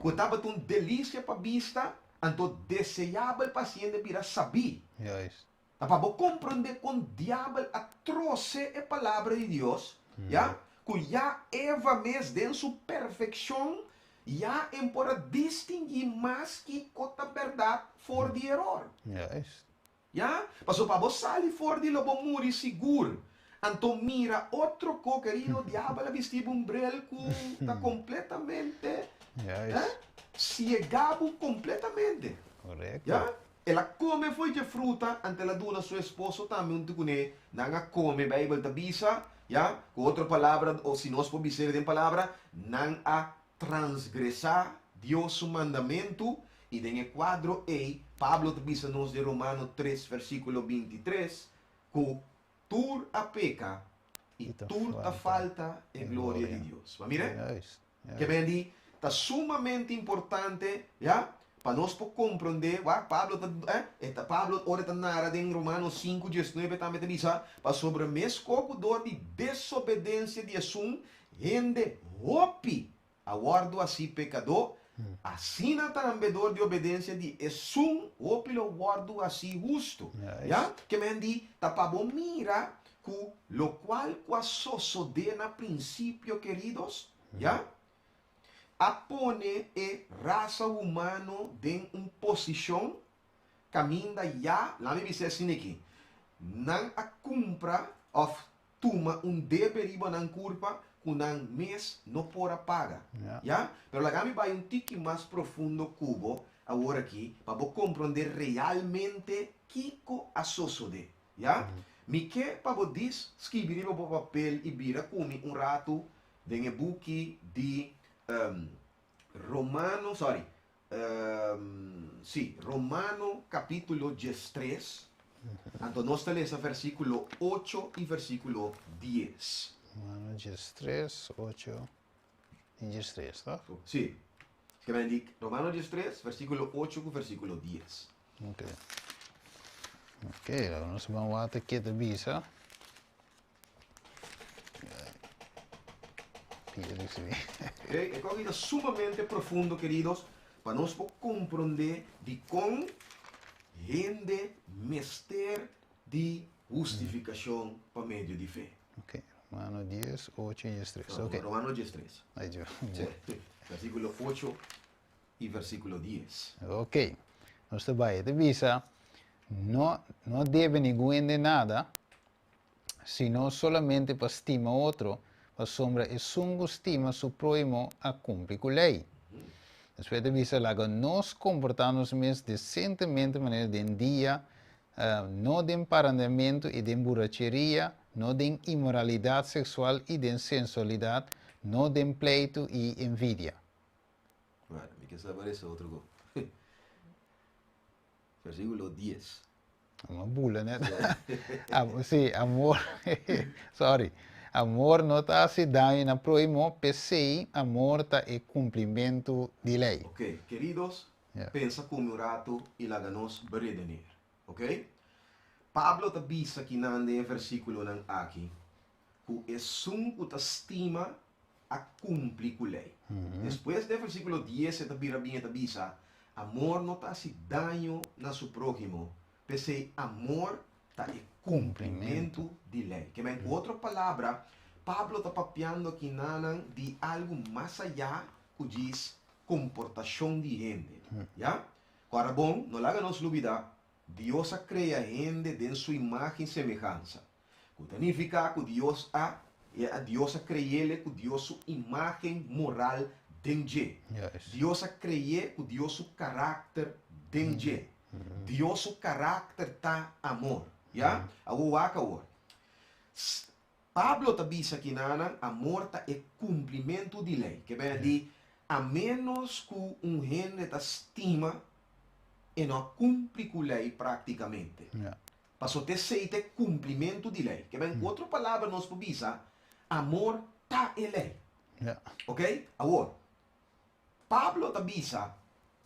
ku tabata un delisia pa bista, anto deseabel pa hasiende bira sabí. Ta pa bo komprondé kon diabel a trose e Palabra di Dios, ya, ku ya Eva mes den su perfekshon ya en por a distinguí mas kiko ta bèrdat for di eror. Ya, pasobra pa bo sali for di lo bo muri sigur. Anto mira otro ko, kerido, diabel a bisti bo un bril ku ta kompletamente, eh, siega bo kompletamente. Ya. El a kome fo'i dje fruta, anto el a duna su esposo tambe huntu kuné. Nan a kome, Beibel ta bisa, ya, ku otro palabra, o si nos por bis'é den palabra, nan a transgresá Dios su mandamentu, i den e kuadro ei, Pablo ta bisa nos den Romano 3 versíkulo 23, ku tur a peka i tur ta falta e gloria di Dios. Bo a mira? Ke men di. Ta sumamente importante, ya, pa nos por komprondé, wak, Pablo ta, eh, e ta, Pablo ora e ta nara den Romanos sinku diesnuebe tambe ta bisa, Pasobra meskos ku dor di desobedensia di esun hende hopi a wòrdu hasí pekadó, asina tambe dor di obedensia di esun hopi lo wòrdu hasí hustu. Ya, ke men di, ta pa bo mira ku lokual ku a sosodé na prinsipio, keridos, ya, a pone e rasa humano den un posishon kaminda ya, laat mi bisa asina aki, nan a kumpra òf tuma un debe riba nan kurpa ku nan mes no por a paga. Ya? Pero laga mi bai un tiki mas profundo ku bo awor aki pa bo komprondé realmente kiko a sosodé. Ya? Mi ke pa bo dis skibi riba bo papel i bira ku mi un ratu den e buki di Romano, sorry, sí, Romano capítulo diestres, anto nos ta lesa versículo ocho i versículo dies. Romano diestres, ocho i diestres, toch? Sí. Escribe di Romano diestres, versículo ocho ku versículo dies. Ok. Ok, laga nos ban wak ke ta bisa. E kos aki ta sumamente profundo, keridos, pa nos por komprondé dikon hende mester di hustifikashon pa medio di fe. Ok, Romano dies, ocho i diestres. Ok. Romano diestres. Sí, versíkulo ocho i versíkulo dies. Ok, nos ta bai. E ta bisa, No, no debe ningun hende nada, sino solamente pa stima otro, pasobra esun ku stima su próhimo a kumpli ku lei. Despues ta bisa, Laga nos komportá nos mes desentemente manera den dia, no den parandamentu i den buracheria, no den inmoralidat seksual i den sensualidat, no den pleitu i envidia. Bueno, mi ke sa parece otro go. Versículo dies. Uma bula net. Sí, amor, sorry. Amor no ta hasi daño na próhimo, p'esei amor ta e kumplimentu di lei. Ok, keridos, pensa ku mi un ratu i laga nos beredeneer. Ok? Pablo ta bisa kinan den e versíkulonan aki ku esun ku ta stima a kumpli ku lei. Despues den versíkulo dies e ta bira bin e ta bisa, Amor no ta hasi daño na su próhimo, p'esei amor ta e kumplimentu di lei. Ke men, ku otro palabra, Pablo ta papiando akinanan di algu mas ayá ku djis komportashon di hende. Ya? Ku ora bon, no laga nos lubidá, Dios a krea hende den su imágen i semehansa. Ku ta nifiká ku Dios a a Dios a kre'ele ku Dios su imágen moral den dje. Dios a kre'é ku Dios su karakter den dje. Dios su karakter ta amor. Ya? Awor wak awor. Pablo ta bisa kinanan amor ta e kumplimentu di lei. Ke bena di a ménos ku un hende ta stima e no a kumpli ku lei práktikamente. Paso t'esei ta e kumplimentu di lei. Ke men ku otro palabra nos por bisa, amor ta e lei. Ok? Awor, Pablo ta bisa,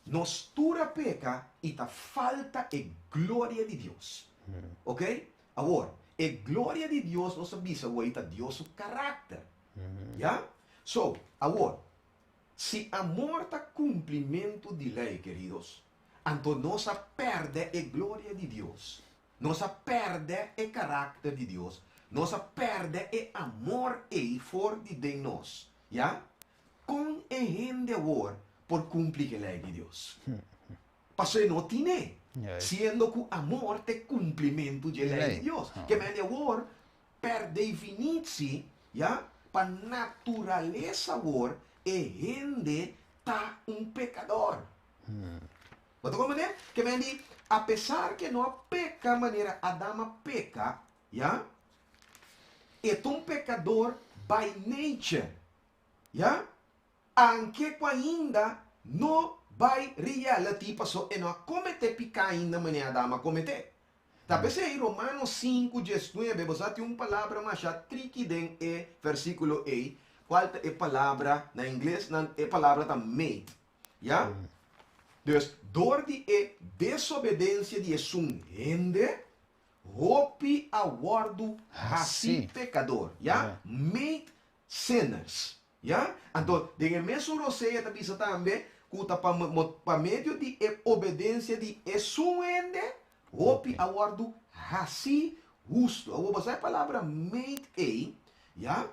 nos tur a peka i ta falta e gloria di Dios. Ok? Awor, e gloria di Dios nos a bisa awor ta Dios su karakter. Ya? So, awor, si amor ta kumplimentu di lei, keridos, Anto nos a pèrdè e gloria di Dios, nos a pèrdè e karakter di Dios, nos a pèrdè e amor ei for di den nos. Ya? Kon e hende awor por kumpli ku e lei di Dios? Pasobra e no tin'é, siendo ku amor ta e kumplimentu dje lei di Dios. Ke mende awor, per definitsi, ya, pa naturalesa awor e hende ta un pekador. Bo ta comprende? Ke men di, apesar ke no a peka manera Adam a peka, ya, e ta un pekador by nature, ya, anke ku ainda no by reality paso e no a komete piká ainda manera Adam a komete. Ta p'esei Romanos sinku diesnuebe bo sa tin un palabra masha triki den e versíkulo ei. Kual ta e palabra na ingles nan e palabra ta made, ya? Dus dor di e desobedensia di esun hende, hopi a wòrdu hasi pekador, ya? Made sinners, ya? Anto den e mesun rosea ta bisa tambe ku ta pa pa medio di e obedensia di esun hende, hopi a wòrdu hasi hustu. Awor bo sa e palabra made ei, ya?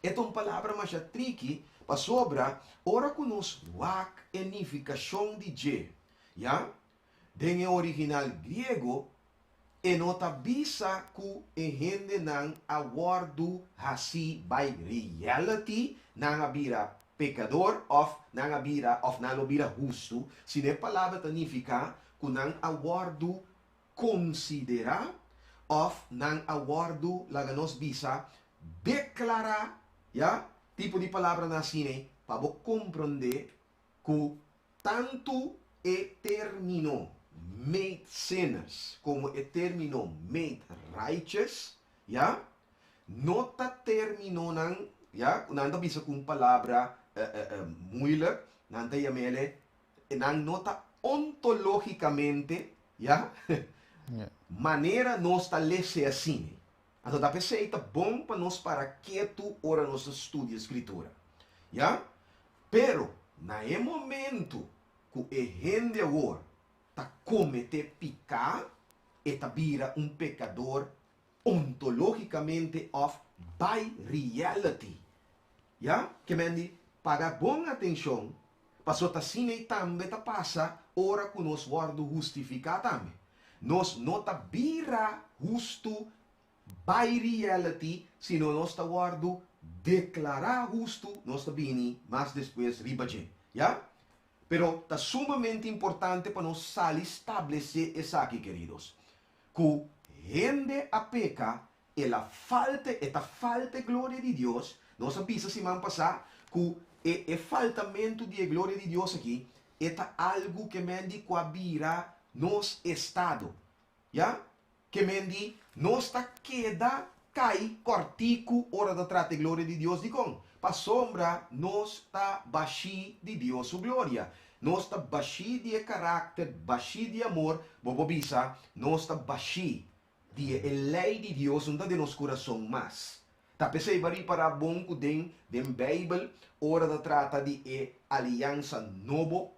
E ta un palabra masha triki pasobra ora ku nos wak e nifikashon di dje, ya, den e original griego, e no ta bisa ku e hendenan a wòrdu hasí by reality, nan a bira pekador òf nan a bira òf nan lo bira hustu, sino e palabra ta nifiká ku nan a wòrdu konsiderá òf nan a wòrdu, laga nos bisa, deklará, ya, tipo di palabranan asina ei, pa bo komprondé ku tantu e término made sinners komo e término made righteous, ya, no ta términonan, ya, ku nan ta bisa ku un palabra muilik, nan ta yam'el Nan no ta ontológikamente, ya, manera nos ta lese asina. Anto ta p'esei ta bon pa nos para ketu ora nos ta studia Skritura, ya. Pero na e momentu ku e hende awor ta kometé piká, e ta bira un pekador ontológikamente òf by reality. Ya, ke men di, paga bon atenshon, paso ta asina ei tambe ta pasa ora ku nos wòrdu hustifiká tambe. Nos no ta bira hustu by reality, sino nos ta wòrdu deklará hustu, nos ta bini mas despues riba dje. Ya? Pero ta sumamente importante pa nos sali stablesé esaki, keridos, ku hende a peka El a falta, e ta falta e gloria di Dios. Nos a bisa siman pasá ku e e faltamentu di e gloria di Dios aki, e ta algu ke men di ku a bira nos estado. Ya? Ke men di nos ta keda kai kòrtiku ora ta trata e gloria di Dios. Dikon? Pasobra nos ta bashí di Dios su gloria. Nos ta bashí di e karakter, bashí di amor, bo por bisa, nos ta bashí Di e lei di Dios no ta den nos kurason mas. Ta p'esei bo a ripará bon ku den den Beibel ora ta trata di e aliansa nobo,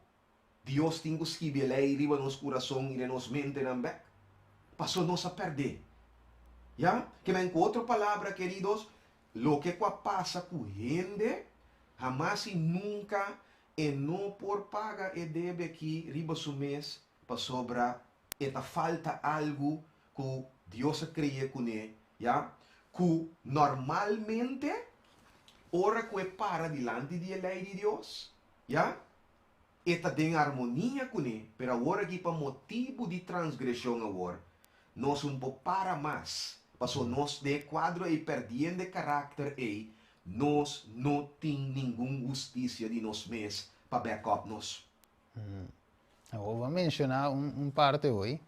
Dios tin ku skibi e lei riba nos kurason i den nos mentenan bèk. Paso nos a pèrd'é. Ya? Ke men ku otro palabra, keridos, loke ku a pasa ku hende, hamas i nunka e no por paga e debe aki riba su mes pasobra e ta falta algu ku Dios a kre'é kuné, ya, ku normalmente ora ku e para dilanti di e lei di Dios, ya, e ta den armonia kuné, pero awor aki pa motibu di transgreshon awor, nos un por para mas, paso nos den e kuadro ei pèrdiendo e karakter ei, nos no tin ningun hustisia di nos mes pa back up nos. Awor bo a menciona un, un parte hoy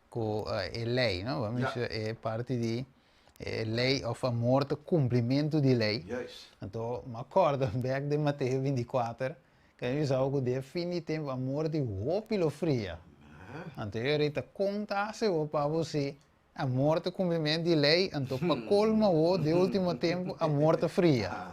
cu e ley, no? Bo a menciona e parte di e ley of amor ta cumplimento di ley. Juist. Anto, mi a corda back den Mateo 24, cu a bisa cu den fin di tempo amor di hopi lo fria. Anto e rei ta conta haci bo pa bo si Amor ta cumpliment di ley, anto pa colmo awo den ultimo tempo amor ta fria.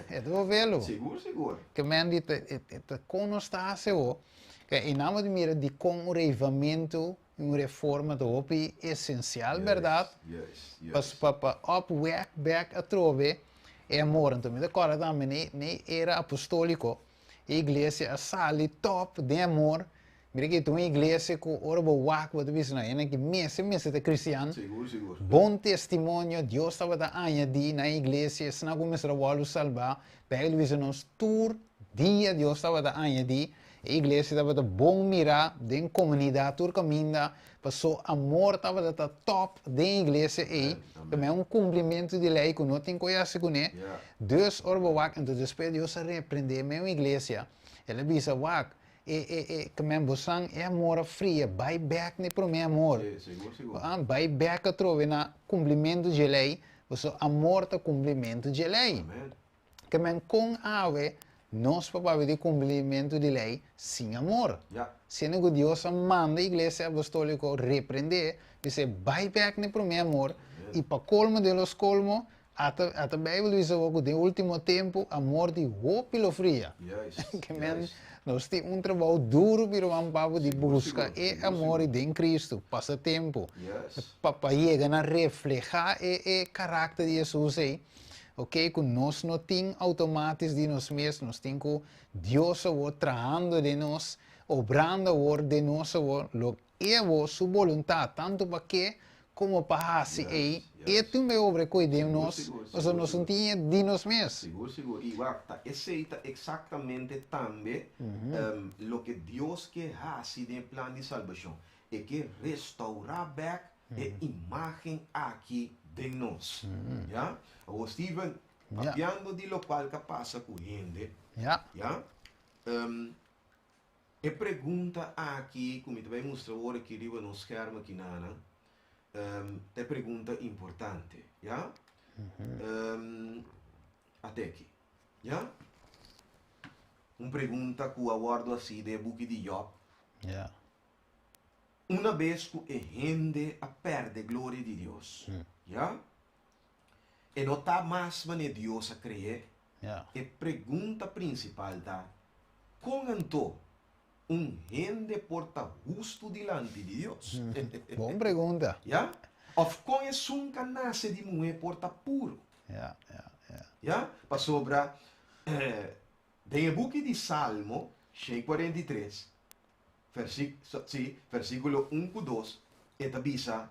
E ta bovelo. Sigur, sigur. Ke men di ta, e ta con nos ta haci awo, ke e nan bo ta mira dicon un reivamento y un reforma ta hopi esencial, berdad? Juist, juist. Pa, pa opwek bek atrobe e amor. Anto mi ta corda tambe ne, ne era apostolico, e iglesia a sali top den amor. Mira ki ta un iglesia ku ora bo wak bo ta bisa no hende ki mester mester ta kristian. Sigur sigur. Bon testimonio Dios tabata añadi na e iglesia esnan ku mester a wòrdu salbá. Beibel ta bisa nos tur dia Dios tabata añadi. E iglesia tabata bon mirá den komunidat tur kaminda paso amor tabata ta tòp den e iglesia ei. Tambe un kumplimentu di lei ku no tin ku hasi kuné. Dus ora bo wak enton despues Dios a reprendé meun iglesia. El a bisa wak E e e ke men bosan e amor a fria, bai bek na e promé amor. Sí, sigur, sigur. Ah, bai bek atrobe na kumplimentu dje lei. Pasobra amor ta kumplimentu dje lei. Amen. Ke men kon awe nos por papia di kumplimentu di lei sin amor? Ja. Siendo ku Dios a manda Iglesia Apostoliko reprendé, bis'é bai bèk na e promé amor, i pa kolmo de los kolmo, ata ata Beibel bisa bo ku den último tempu amor di hopi lo fria. Juist, Ke men juist. nos tin un trabou duru bira wan papu di Sigur, buska sigur, e sigur, amor sigur. den Kristu, pasa tempu, Yes. pa pa yega na reflehá e e karakter di Hesus ei. Ok, ku nos no tin automatis di nos mes, nos tin ku Dios awor trahando den nos, obrando awor den nos awor, lo E awor su boluntat, tantu pa ke komo pa hasi ei, E tin e obra ku e den Sigur, nos, sigur, pasobra sigur, nos no sigur. tin e di nos mes. Sigur, sigur. I wak, ta esei ta eksaktamente tambe loke Dios ke hasi den e plan di salbashon. E ke restourá bèk e imágen aki den nos. Ya? Awor, Steven, papiando di lokual ka pasa ku hende, ya, e pregunta aki ku mi ta bai mustra awor aki riba nos skèrm aki nana, ta e pregunta importante, ya? Ate aki, ya? Un pregunta ku a wòrdu hasi den e buki di Jòb. Una bes ku e hende a pèrdè gloria di Dios, ya, e no ta mas manera Dios a kre'é. E pregunta prinsipal ta, Kon anto un hende por ta hustu dilanti di Dios? Bon pregunta. Ya? Òf kon esun ka nase di muhé por ta puru? Ya? Pasobra den e buki di Salmo 143, Sí, versíkulo un ku dos, e ta bisa,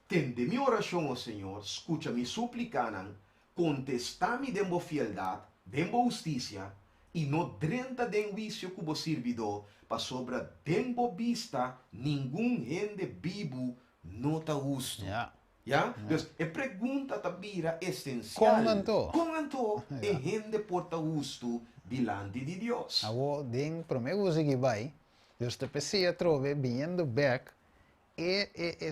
Tende mi orashon, o Señor, skucha mi súplikanan, kontestá mi den bo fieldat, den bo hustisia, i no drenta den huisio ku bo sirbidó, pasobra den bo bista ningun hende bibu no ta hustu. Ya? Dus, e pregunta ta bira esensial. Kon anto? Kon anto e hende por ta hustu dilanti di Dios? Awor, den promé ku bo sigui bai, Dios ta p'esei atrobe biniendo bèk, e e e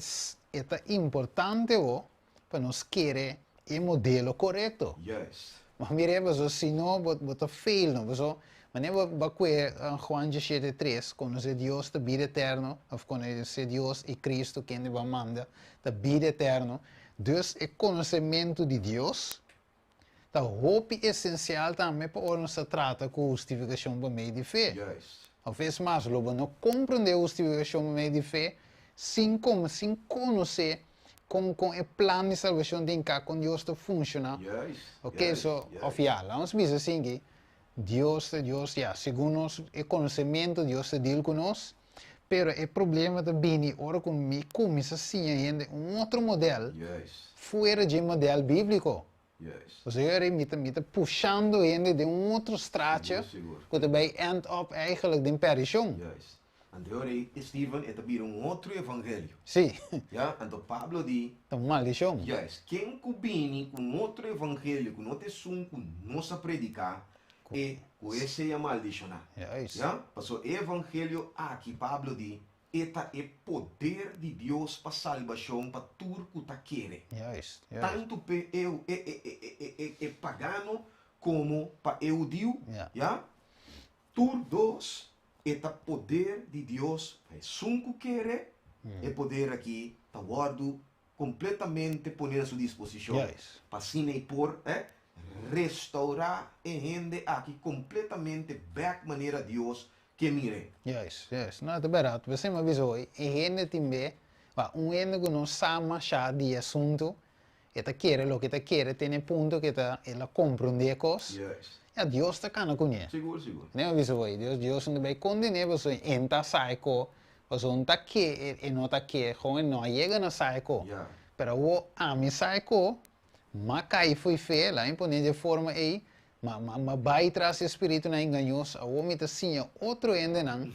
e ta importante bo pa nos kere e modelo korekto. Juist. Ma mira paso si no bo bo ta fail no paso manera bo bo a kue Juan diesshete tres konosé Dios ta bida eterno of konosé Dios i Cristo kende bo a manda ta bida eterno dus e konosementu di Dios ta hopi esensial tambe pa ora nos ta trata ku hustifikashon pa medio di fe. Juist. Of es mas lo bo no komprendé hustifikashon pa medio di fe sin sin konosé Kon kon e plan di salbashon tin ka kon Dios ta funshoná. Juist, Ok, juist, so, of juist. ya, laat ons bisa asin ki, Dios ta Dios, ya, segun nos e konosementu Dios ta deal ku nos, pero e problema ta bini ora ku mi kuminsá siña hende un otro modèl Juist, fuera dje modèl bíbliko. juist. Pasobra yo mi ta mi ta pushando hende den un otro straatje Sigur, sigur. ku ta bai end up eigenlijk den perdishon. Juist. Anto e ora ei Steven e ta bira un otro evangelio. Sí. Ya, anto Pablo di. Ta un maldishon. Juist, ken ku bini ku un otro evangelio ku no ta esun ku nos a prediká, e ku esei a maldishoná. Juist. Ya, pasobra e evangelio aki, Pablo di, e ta e poder di Dios pa salbashon pa tur ku ta kere. Juist, juist. Tantu p'e e e e e e e pagano komo pa e hudiu. Ya. Ya. Tur dos e ta poder di Dios pa esun ku kere, e poder aki ta wòrdu kompletamente pone na su disposishon pa asina e por restourá e hende aki kompletamente bèk manera Dios ke mir'é. Juist, juist. No, ta bèrdat. P'esei mi a bisa hoy, e hende tin be, wak, un hende ku no sa mashá di e asuntu, E ta kere loke e ta kere te n'e punto ku e ta el a komprondé e kos. Ya, Dios ta kana kuné. Sigur, sigur. Ne a bisa bo, Dios, Dios no ta bai kondené pasobra e no ta sa e ko, pasobra no ta ke e no ta ke, gewoon e no a yega na sa e ko. Pero awor ami sa e ko, m'a kai fo'i fe, laga mi pone dje forma ei, m'a m'a m'a bai tras e spiritunan engañoso, awor mi ta siña otro hendenan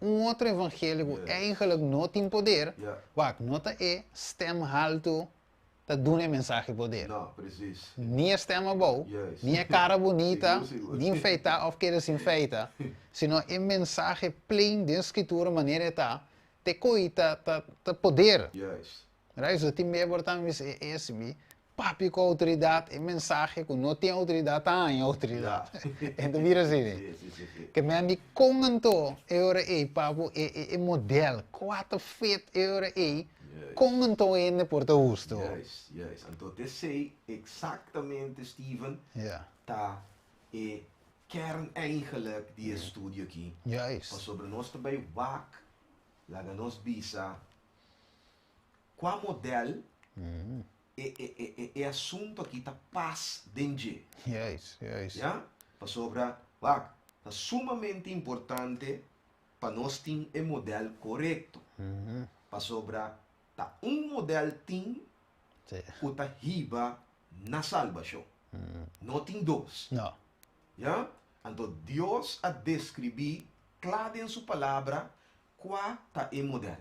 un otro evangelio ku eigenlijk no tin poder, wak, no ta e stèm haltu ta duna e mensahe poder. No, precies. Ni e stem abou, Juist. ni e cara bunita, Sigur, sigur. ni feita of keda sin feita, sino e mensahe plain den Scritura manera e ta, te coi ta, ta, ta poder. Juist. Right? So tin bia por ta mi bisa, e, e si mi. papia ku outoridat, e mensahe ku no tin outoridat ta haña outoridat. E ta bira asina. Ke men di kon anto e ora ei papu e e e model kua ta fit e ora ei, kon anto hende por ta hustu? Juist, juist. Anto t'esei eksaktamente, Steven, ta e kern eigenlijk di e studio aki. Pasobra nos ta bai wak, laga nos bisa, kua model e e e e asunto aki ta pas den dje. Ya? Pasobra, wak, ta sumamente importante pa nos tin e model korekto. Pasobra ta un model tin ku ta hiba na salbashon. No tin dos. No. Ya? Anto Dios a deskribí kla den su Palabra kua ta e modèl.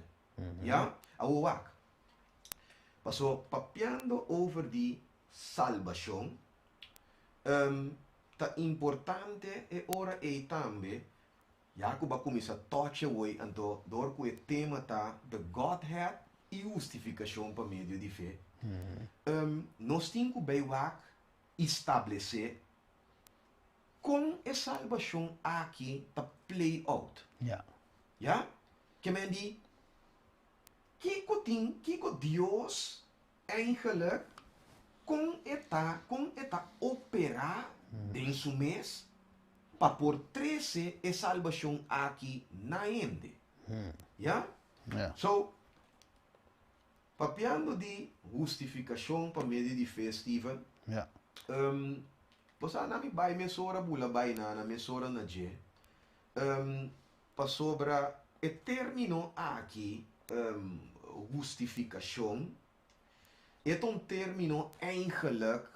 Ya? Awor wak. Paso papiando over di salbashon, ta importante e ora ei tambe, ya ku bo a kuminsá tòch awor anto dor ku e tema ta The Godhead i hustifikashon pa medio di fe, nos tin ku bai wak i stablesé kon e salbashon aki ta play out. Ya? Ke men di, kiko tin, kiko Dios eigenlijk, kon e ta, kon e ta operá den su mes pa por trese e salbashon aki na hende? Ya? So, papiando di hustifikashon pa medio di fe, Steven, bo sa na mi bai mesora bula bai na na mesora na dje. Pasobra e término aki, hustifikashon, e ta un término eigenlijk,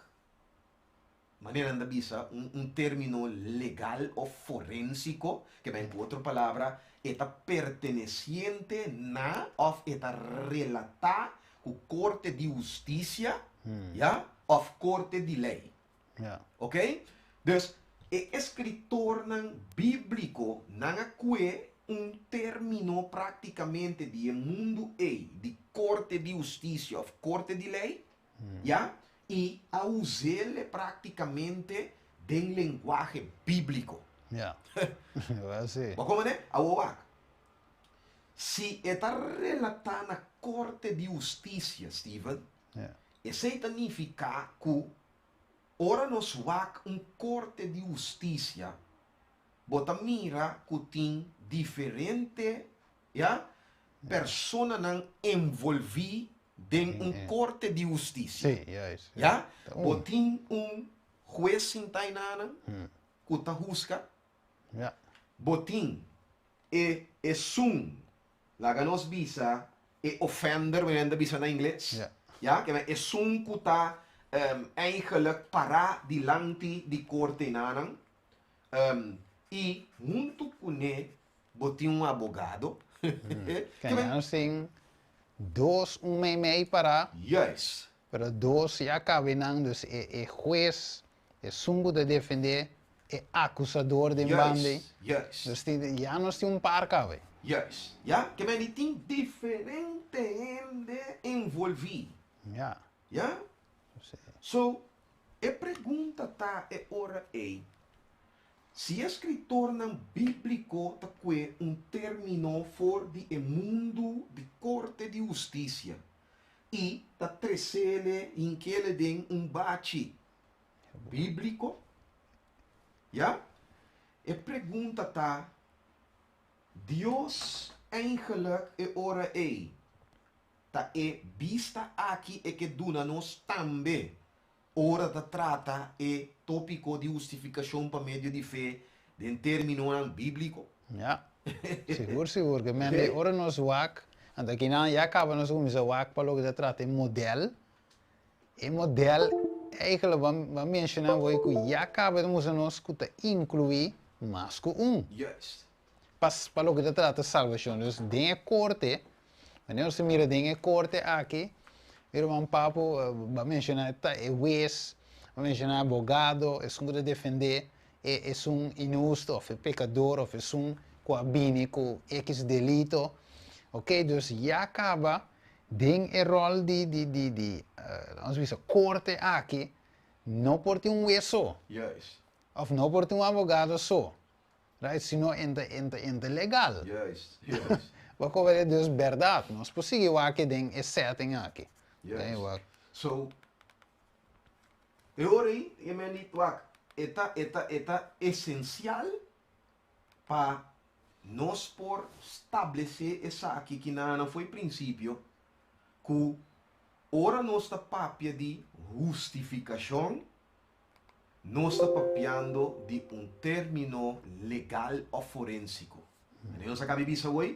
manera nan ta bisa, un término legal òf forénsiko, ke men ku otro palabra, e ta pertenesiente na òf e ta relatá ku korte di hustisia, ya, òf korte di lei. Ok? Dus, e eskritornan bíbliko nan a kue un término práktikamente di e mundu ei di korte di hustisia òf korte di lei, ya, i a us'é práktikamente den lenguahe bíbliko. Ya. Bo a komprendé? Awor wak. Si e ta relatá na korte di hustisia, Steven, Esei ta nifiká ku ora nos wak un korte di hustisia, bo ta mira ku tin diferente, ya, personanan envolví den un korte di hustisia. Ya, bo tin un hues sintá enanan ku ta husga. Bo tin e esun Laga nos bisa e offender, manera nan ta bisa na ingles, ya, ke men esun ku ta eigenlijk pará dilanti di korte nanan, i huntu kuné bo tin un abogado. Ke men nos tin dos un meimei pará. Juist. Pero dos ya kabe nan, dus e hues, esun ku ta defendé e akusador den banda. Juist. Dus tin, ya nos tin un par kabe. Juist. Ya, ke men di tin diferente hende envolví. Ya. Ya? Si. So, e pregunta ta e ora ei, si e skritornan bíbliko ta kue un término for di e mundu di korte di hustisia i ta tresele hinkele den un bachi bíbliko? Ya? E pregunta ta, Dios eigenlijk e ora ei ta e bista aki e ke duna nos tambe ora ta trata e tópiko di hustifikashon pa medio di fe den términonan bíbliko? Ya. Sigur, sigur. Ke men di ora nos wak, anto akinan ya kaba nos a kuminsá wak pa loke ta trata e modèl. E modèl eigenlijk bo a menshoná bo ku ya kaba ta mustra nos ku ta inkluí mas ku un. Juist. Pa pa loke ta trata salbashon. Dus den e korte, wanneer nos ta mira den e korte aki, mi ruman Papu bo a menshoná ta e hues, bo a menshoná abogado, esun ku ta defendé e esun inhusto òf e pekador òf esun ku a bini ku ekis delito. Oke, dus ya kaba. Den e rol di di di di nos bisa corte aki no por tin un hues so. Of no por tin un abogado so. Right? Sino e ta e ta e ta legal. Bo koba dus berdad nos por sigui wak den e setting aki. Juist. So e ora ei e men di wak e ta e ta e ta esencial pa nos por stablesé esaki ki nan fo'i prinsipio, ku ora nos ta papia di hustifikashon, nos ta papiando di un término legal òf forénsiko. Manera nos a kaba di bisa awor,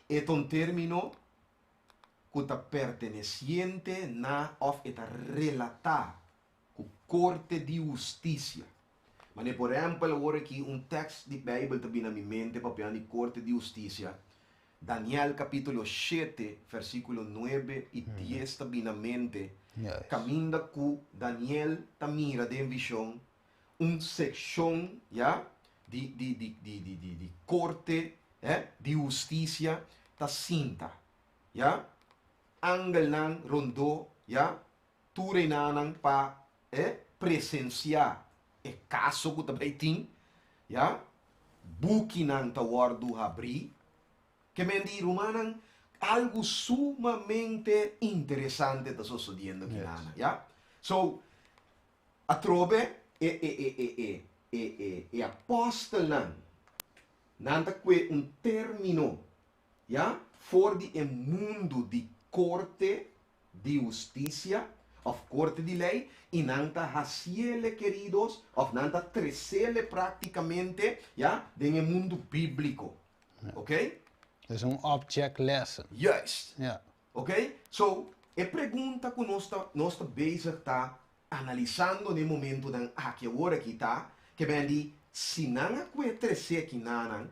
e ta un término ku ta pertenesiente na òf e ta relatá ku korte di hustisia. Manera por ehèmpel awor aki un tèks di Beibel ta bini na mi mente papiando di korte di hustisia, Daniel kapítulo shete versíkulo nuebe i dies ta bini na mente, kaminda ku Daniel ta mira den vishon un sekshon, ya, di di di di di di di korte, eh, di hustisia ta sinta, ya, angelnan rondó, ya, Tur enanan pa e presensiá e kaso ku ta bai tin, ya, bukinan ta wòrdu habrí. Ke men di, rumannan, algu sumamente interesante ta sosodiendo kinanan, ya. So, atrobe e e e e e e e e apòstelnan, nan ta kue un término, ya, for di e mundu di korte di hustisia òf korte di lei i nan ta hasiele keridos òf nan ta tresele práktikamente ya den e mundu bíbliko. Ok? Es un object lesson. Juist. Ja. Ok? So, e pregunta ku nos ta nos ta bezig ta analisando na e momentunan aki awor aki ta, ke ben di si nan a kue tresé kinanan,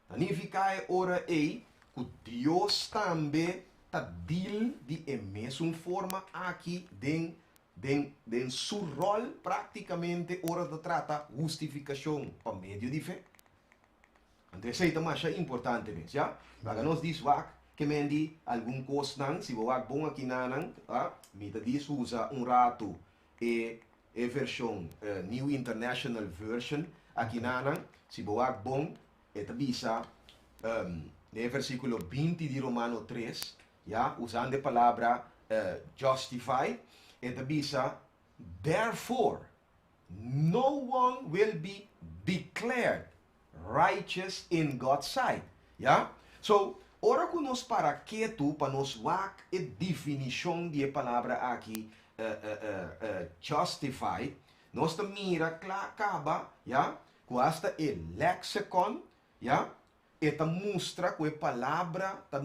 Ta nifiká e ora ei ku Dios tambe ta deal di e mesun forma aki den den den su ròl práktikamente ora ta trata hustifikashon pa medio di fe? Anto esei ta masha importante mes, ya. Laga nos dis wak ke men di algun kosnan, si bo wak bon akinanan, a, mi ta dis usa un ratu e e vershon New International Version akinanan, si bo wak bon, e ta bisa den e versíkulo 20 di Romano 3, ya, usando e palabra justify, e ta bisa, Therefore, no one will be declared righteous in God's sight. Ya? So, ora ku nos para ketu pa nos wak e definishon di e palabra aki, justified, nos ta mira kla kaba, ya, ku asta e lexicon, ya, e ta mustra ku e palabra ta,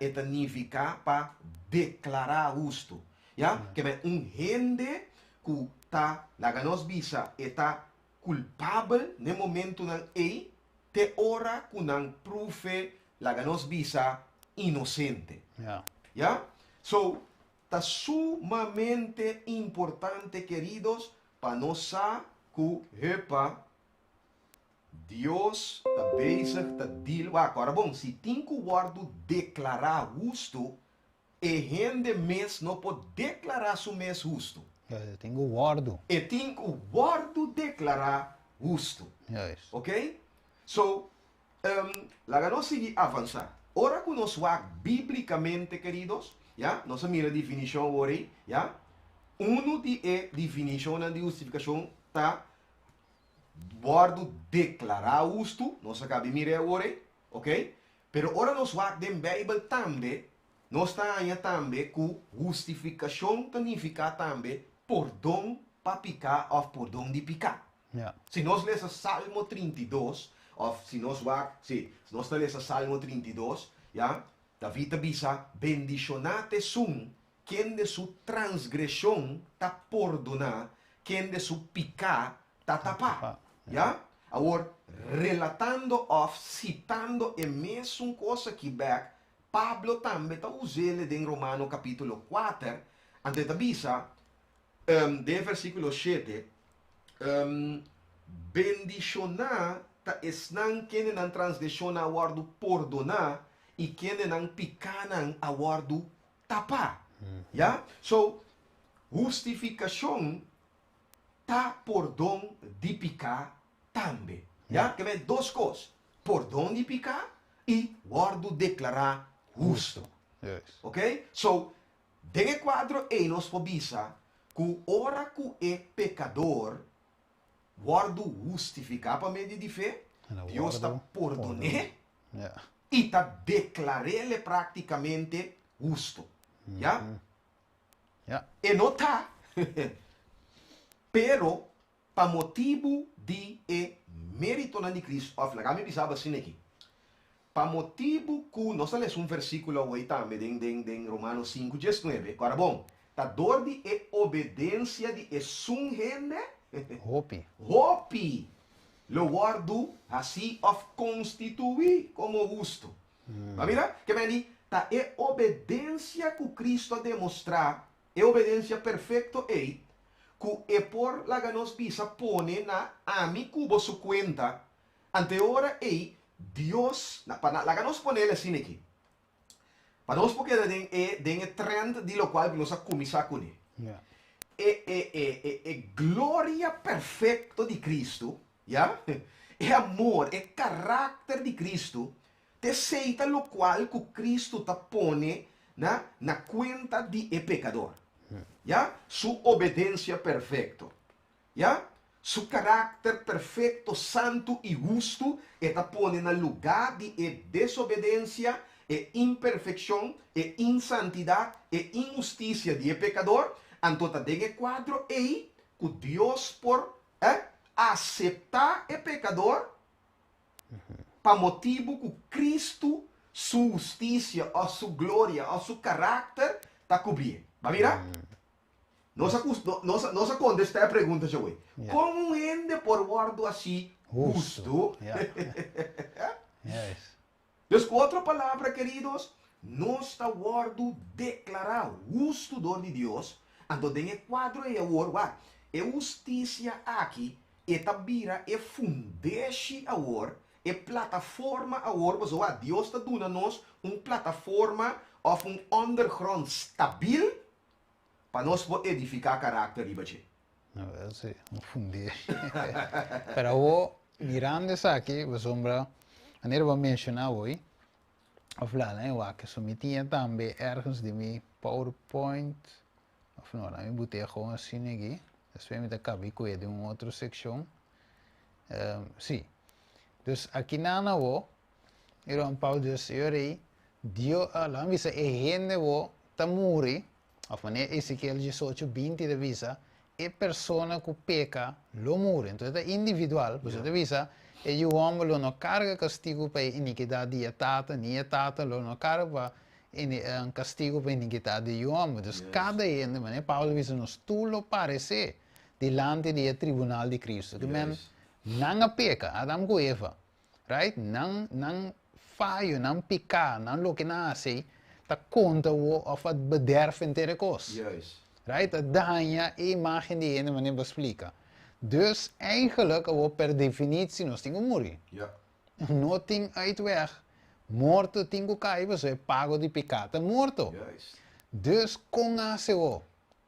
e ta nifiká pa deklará hustu. Ya? Ke men un hende ku ta, laga nos bisa, e ta kulpabel n'e momentunan ei te ora ku nan prufe laga nos bisa inosente. Ya? So, ta sumamente importante keridos pa nos sa ku hepa Dios ta bezig ta deal wak. Ora bon, si tin ku wòrdu deklará hustu, E hende mes no por deklará su mes hustu. E tin ku wòrdu. E tin ku wòrdu deklará hustu. Juist. Ok? So, laga nos sigui avansá. Ora ku nos wak bíblikamente, keridos, ya, nos a mira definishon awor ei, ya. Unu di e definishonnan di hustifikashon ta wòrdu deklará hustu, nos a kaba di mira e awor ei, ok. Pero ora nos wak den Beibel tambe, nos ta haña tambe ku hustifikashon ta nifiká tambe pordon pa piká òf pordon di piká. Si nos lesa Salmo 32, òf si nos wak, sí, si nos ta lesa Salmo 32, ya, David ta bisa, Bendishoná ta esun kende su transgreshon ta pordoná, kende su piká ta tapá. Ya? Awor, relatando òf sitando e mesun kos akí bèk, Pablo tambe ta us'el den Romano kapítulo 4, anto e ta bisa den e versíkulo 7, Bendishoná ta esnan kende nan transgreshonnan a wòrdu pordoná i kende nan pikánan a wòrdu. tapá. Ya? So, hustifikashon ta pordon di piká tambe. Ya? Ke men dos kos, pordon di piká i wòrdu deklará hustu. Ok? So, den e kuadro ei nos por bisa ku ora ku e pekador wòrdu hustifiká pa medio di fe, Dios ta pordon'é i ta deklar'é praktikamente hustu. Ya? E no ta, pero pa motibu di e méritonan di Cristo, òf laga mi bisa bo asina aki, pa motibu ku, nos a lesa un versíkulo awor tambe den den den Romanos sinku diesnuebe, ku ora bon, ta dor di e obedensia di esun hende, Hopi. hopi lo wòrdu hasí òf konstituí komo hustu. Bo a mira? Ke men di, ta e obedensia ku Kristu a demostrá, e obedensia perfekto ei, ku e por laga nos bisa pone na ami ku bo su kuenta, anto e ora ei Dios, na, pa na, laga nos ponel asina aki, pa nos por keda den e, den e trend di lokual ku nos a kuminsá kuné. E, e, e, e, e gloria perfekto di Kristu, ya, e amor, e karakter di Kristu, T'esei ta lokual ku Kristu ta pone na na kuenta di e pekador. Ya, su obedensia perfekto. Ya, su karakter perfekto, santu i hustu e ta pone na lugá di e desobedensia, e imperfekshon, e insantidat, e inhustisia di e pekador. Anto ta den e kuadro ei ku Dios por, eh, aseptá e pekador Pa motibu ku Kristu su hustisia òf su gloria òf su karakter ta kubrié. Ba mira? Nos a nos a nos a kontestá e pregunta djawe. Kon un hende por wòrdu hasí hustu? Dus ku otro palabra, keridos, nos ta wòrdu deklará hustu dor di Dios, anto den e kuadro ei awor, wak, e hustisia aki e ta bira e fundeshi awor, e plataforma awor, pasobra wak, Dios ta duna nos un plataforma òf un ondergrond stabil pa nos por edifiká karakter riba dje. No, sí, un fundeshi. Pero awor, mirando esaki, pasobra, manera bo a menshoná hoy, of la, e wak, so mi tinha tambe ergens di mi PowerPoint, of no, mi bot'é gewoon asina aki, despues mi ta kaba i kohe den un otro sekshon. Sí. Dus akinan awor, e Juan Pablo dus e ora ei, Dio, laga mi bisa e hende bo ta muri, Of manera Ezekiel diesocho binti ta bisa, e persona ku peka lo muri. Entonces ta individual, por eso ta bisa, e yu hòmber lo no karga kastigu pa e inikidat di e tata, ni e tata lo no karga pa kastigu pa e inikidat di e yu hòmber. Dus kada hende, manera Pablo ta bisa nos, tur lo paresé dilanti di e tribunal di Cristo. Ke men, nan a peka, Adam ku Eva. Right? Nan, nan fayo, nan piká, nan loke nan hasi, ta konta wo òf a bederf henter e kos. Juist. Right? Ta daña e imágen di hende manera bo splika. Dus eigenlijk awor per definitsie nos tin ku muri. Ja. No tin uitweg. Morto tin ku kai pasobra e pago di piká ta morto. Juist. Dus kon hasi awor?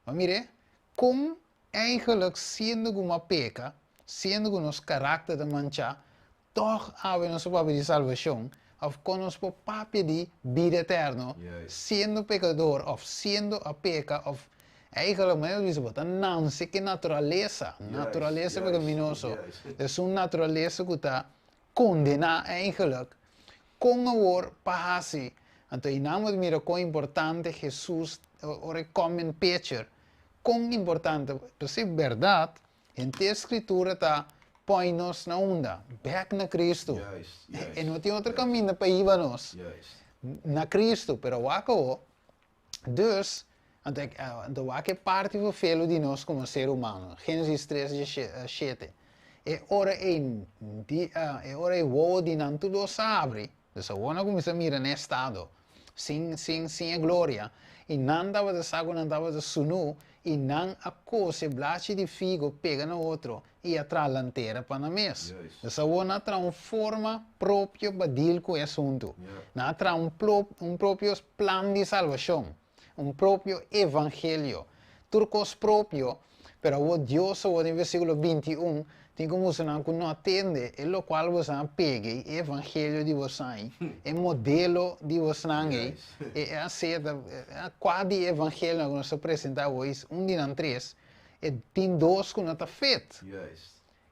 Bo mir'é? Kon Eigenlijk siendo ku m'a peka, siendo ku nos karakter ta manchá, tòg awe nos por papia di salbashon, òf kon nos por papia di bida eterno, siendo pekador òf siendo a peka òf eigenlijk manera nos bisa bo ta nanse ku e naturalesa, naturalesa pekaminoso, es un naturalesa ku ta kondená eigenlijk, kon awor pa hasi? Anto einan bo ta mira kon importante Hesus ora e kòm in picture, Kon importante, p'esei bèrdat, henter Skritura ta pòi nos na unda? Bèk na Kristu. E no tin otro kaminda pa hiba nos. Na Kristu, pero wak awo, dus, anto anto wak e parti vervelu di nos komo ser humano, Génesis tres diesshete, e ora ei di e ora ei wowo di nan tur dos a habri, Dus awor nan a kuminsá mira na e estado sin, sin, sin e gloria, i nan tabata sa ku nan tabata sunú, i nan a kose blachi di figo pega na otro i a traha lantera pa nan mes. Dus awor nan a traha un forma propio pa deal ku e asuntu. Nan a traha un un propio plan di salbashon. Un propio evangelio. Tur kos propio, pero awor Dios awor den versíkulo 21 tin ku mustra nan ku no a tende e lokual boso a pega e evangelio di bosan, e modelo di bosnan ei, e a seta kua di evangelio ku nos a presentá awor is un di nan tres, e tin dos ku no ta fit.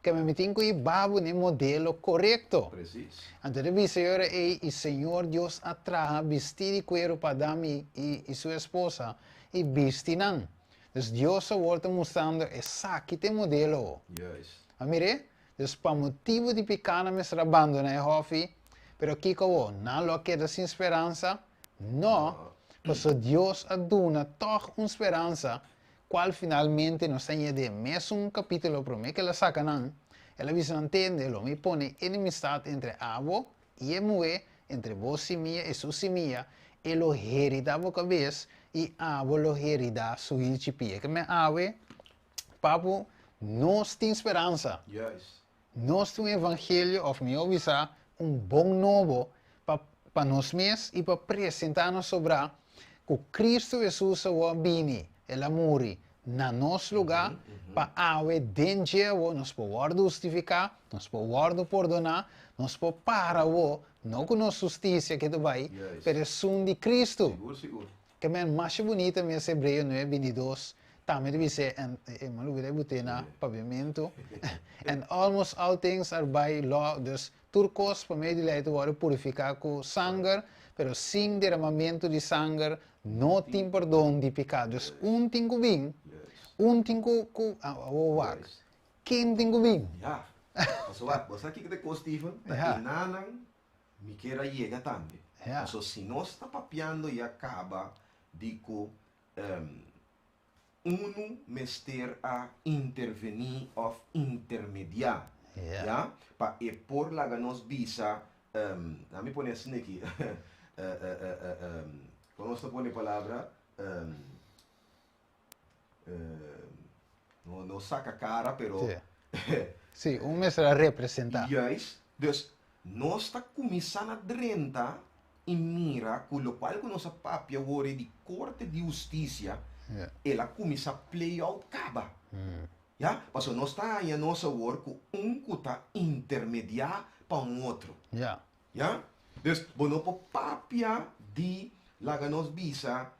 Ke mi tin ku hiba bo na e modelo korekto. Anto ta bisa e ora ei, i Señor Dios a traha bistí di kueru pa Adam i su esposa i bisti nan. Dus Dios awor ta mustrando esaki ta e modelo awor. A mir'é? Dus pa motibu di piká nan mester a bandoná e hòfi, pero kiko awor? Nan lo a keda sin speransa? No, pasobra Dios a duna tòg un speransa, kual finalmente nos ta haña den e mesun kapítulo promé ku el a saka nan, el a bisa nan, Tende, lo mi pone enemistat entre abo I e muhé, entre bo simia i su simia, e lo heridá bo kabes i abo lo heridá su hilchi pia. Ke men awe, papu, nos tin speransa. Nos tin un evangelio, òf mihó bisá, un bon nobo pa pa nos mes i pa presentá nos sobrá ku Kristu Hesus awor a bini, el a muri na nos lugá, pa awe den dje awor nos por wòrdu hustifiká, nos por wòrdu pordoná, nos por para awor, no ku nos hustisia ke ta bai, pero esun di Kristu. Ke men masha bunita mes Hebreo nuebe bintidos tambe ta bis'é, en, e mi a lubida e bot'é na papiamentu, and almost all things are by law, dus Tur kos pa medio di lei ta wòrdu purifiká ku sanger, pero sin deramamentu di sanger no tin perdon di piká. Dus un tin ku bin, un tin ku ku awor wak, ken tin ku bin? Ya. Pasobra wak, bo sa kiko ta e kos, Steven? Ta e nanan mi kier a yega tambe. Pasobra si nos ta papiando ya kaba di ku Unu mester a intervení òf intermediá, ya, pa e por laga nos bisa, laat mi pone asina aki, kon nos ta pone e palabra, no no saka kara pero Sí, un mester a representá. Juist, dus nos ta kuminsá na drenta i mira ku lokual ku nos a papia wor di korte di hustisia, el a kuminsá play out kaba. Ya, pasobra nos ta haña nos awor ku un ku ta intermediá pa un otro. Ya, dus bo no por papia di laga nos bisa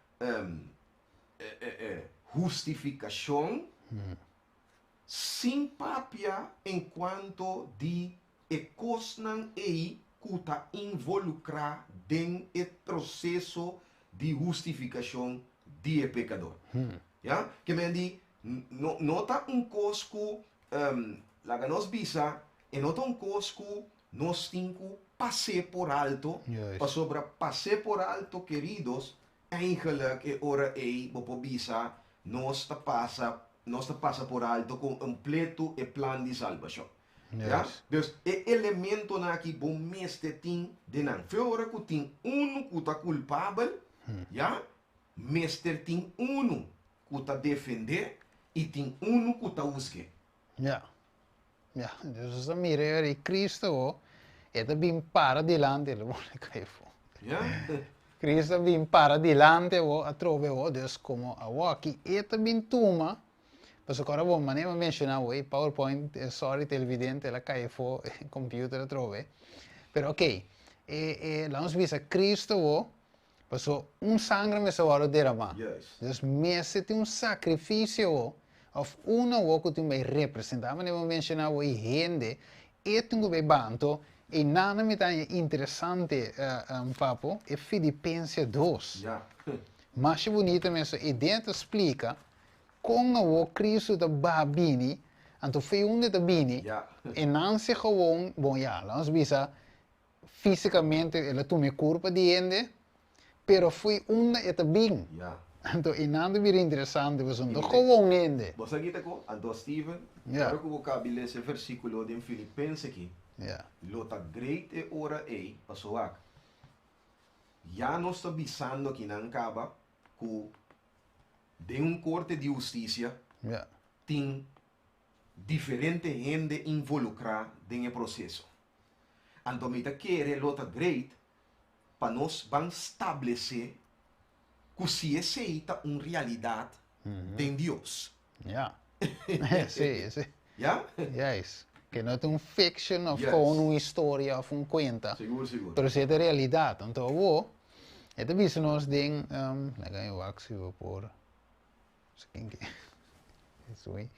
hustifikashon sin papia enkuanto di e kosnan ei ku ta involukrá den e proseso di hustifikashon di e pekador. Ya? Ke men di, no, no ta un kos ku, laga nos bisa, e no ta un kos ku nos tin ku pas'é por alto, pasobra pas'é por alto, keridos, Eigenlijk e ora ei bo por bisa nos ta pasa nos ta pasa por alto kompleto e plan di salbashon. Ya? Dus e elementonan aki bo mester tin den nan. Fe ora ku tin unu ku ta kulpabel, ya, mester tin unu ku ta defendé i tin unu ku ta husg'é. Ya. Ya. Dus nos ta mira e ora ei Cristo ho, e ta bin para dilanti, lo pone kai fo. Ya. Cristo a bin para dilanti awo atrobe awo, dus komo awo aki e ta bin tuma, pasobra ora bo manera mi a menshoná awo e powerpoint, sorry televidente, el a kai afó e computer atrobe, pero ok, e e laga nos bisa Cristo awo, pasobra un sangre mester wòrdu deramá, dus mester tin un sakrifisio awo, òf uno awo ku tin bai representá, manera mi a menshoná awo e hende E tin ku bay banto e nana mi ta haña interesante papo e Filipensia dos. Masha bunita mes e den ta splika kon awor Cristo ta baha bini anto fe unda e ta bini e nan si gewoon bon ya laga nos bisa fisikamente el a tuma e kurpa di hende pero fo'i unda e ta bin. Anto e nan ta bira interesante pasobra no ta gewoon hende. Bo sa kita ku? Anto Steven, ora ku bo kabi lesa e versíkulo den Filipense aki, lo ta great e ora ei pasobra wak, ya nos ta bisando akinan kaba ku den un korte di hustisia tin diferente hende involukrá den e proseso. Anto mi ta kere lo ta great pa nos ban stablesé. ku si esei ta un realidat den Dios. Ja. Sí, sí. Ja? Juist. Ke no ta un fiction of gewoon un historia of un kuenta. Sigur, sigur. Pero si e ta realidat. Anto awor, e ta bisa nos den, laga mi wak si bo por, ken ke, esui.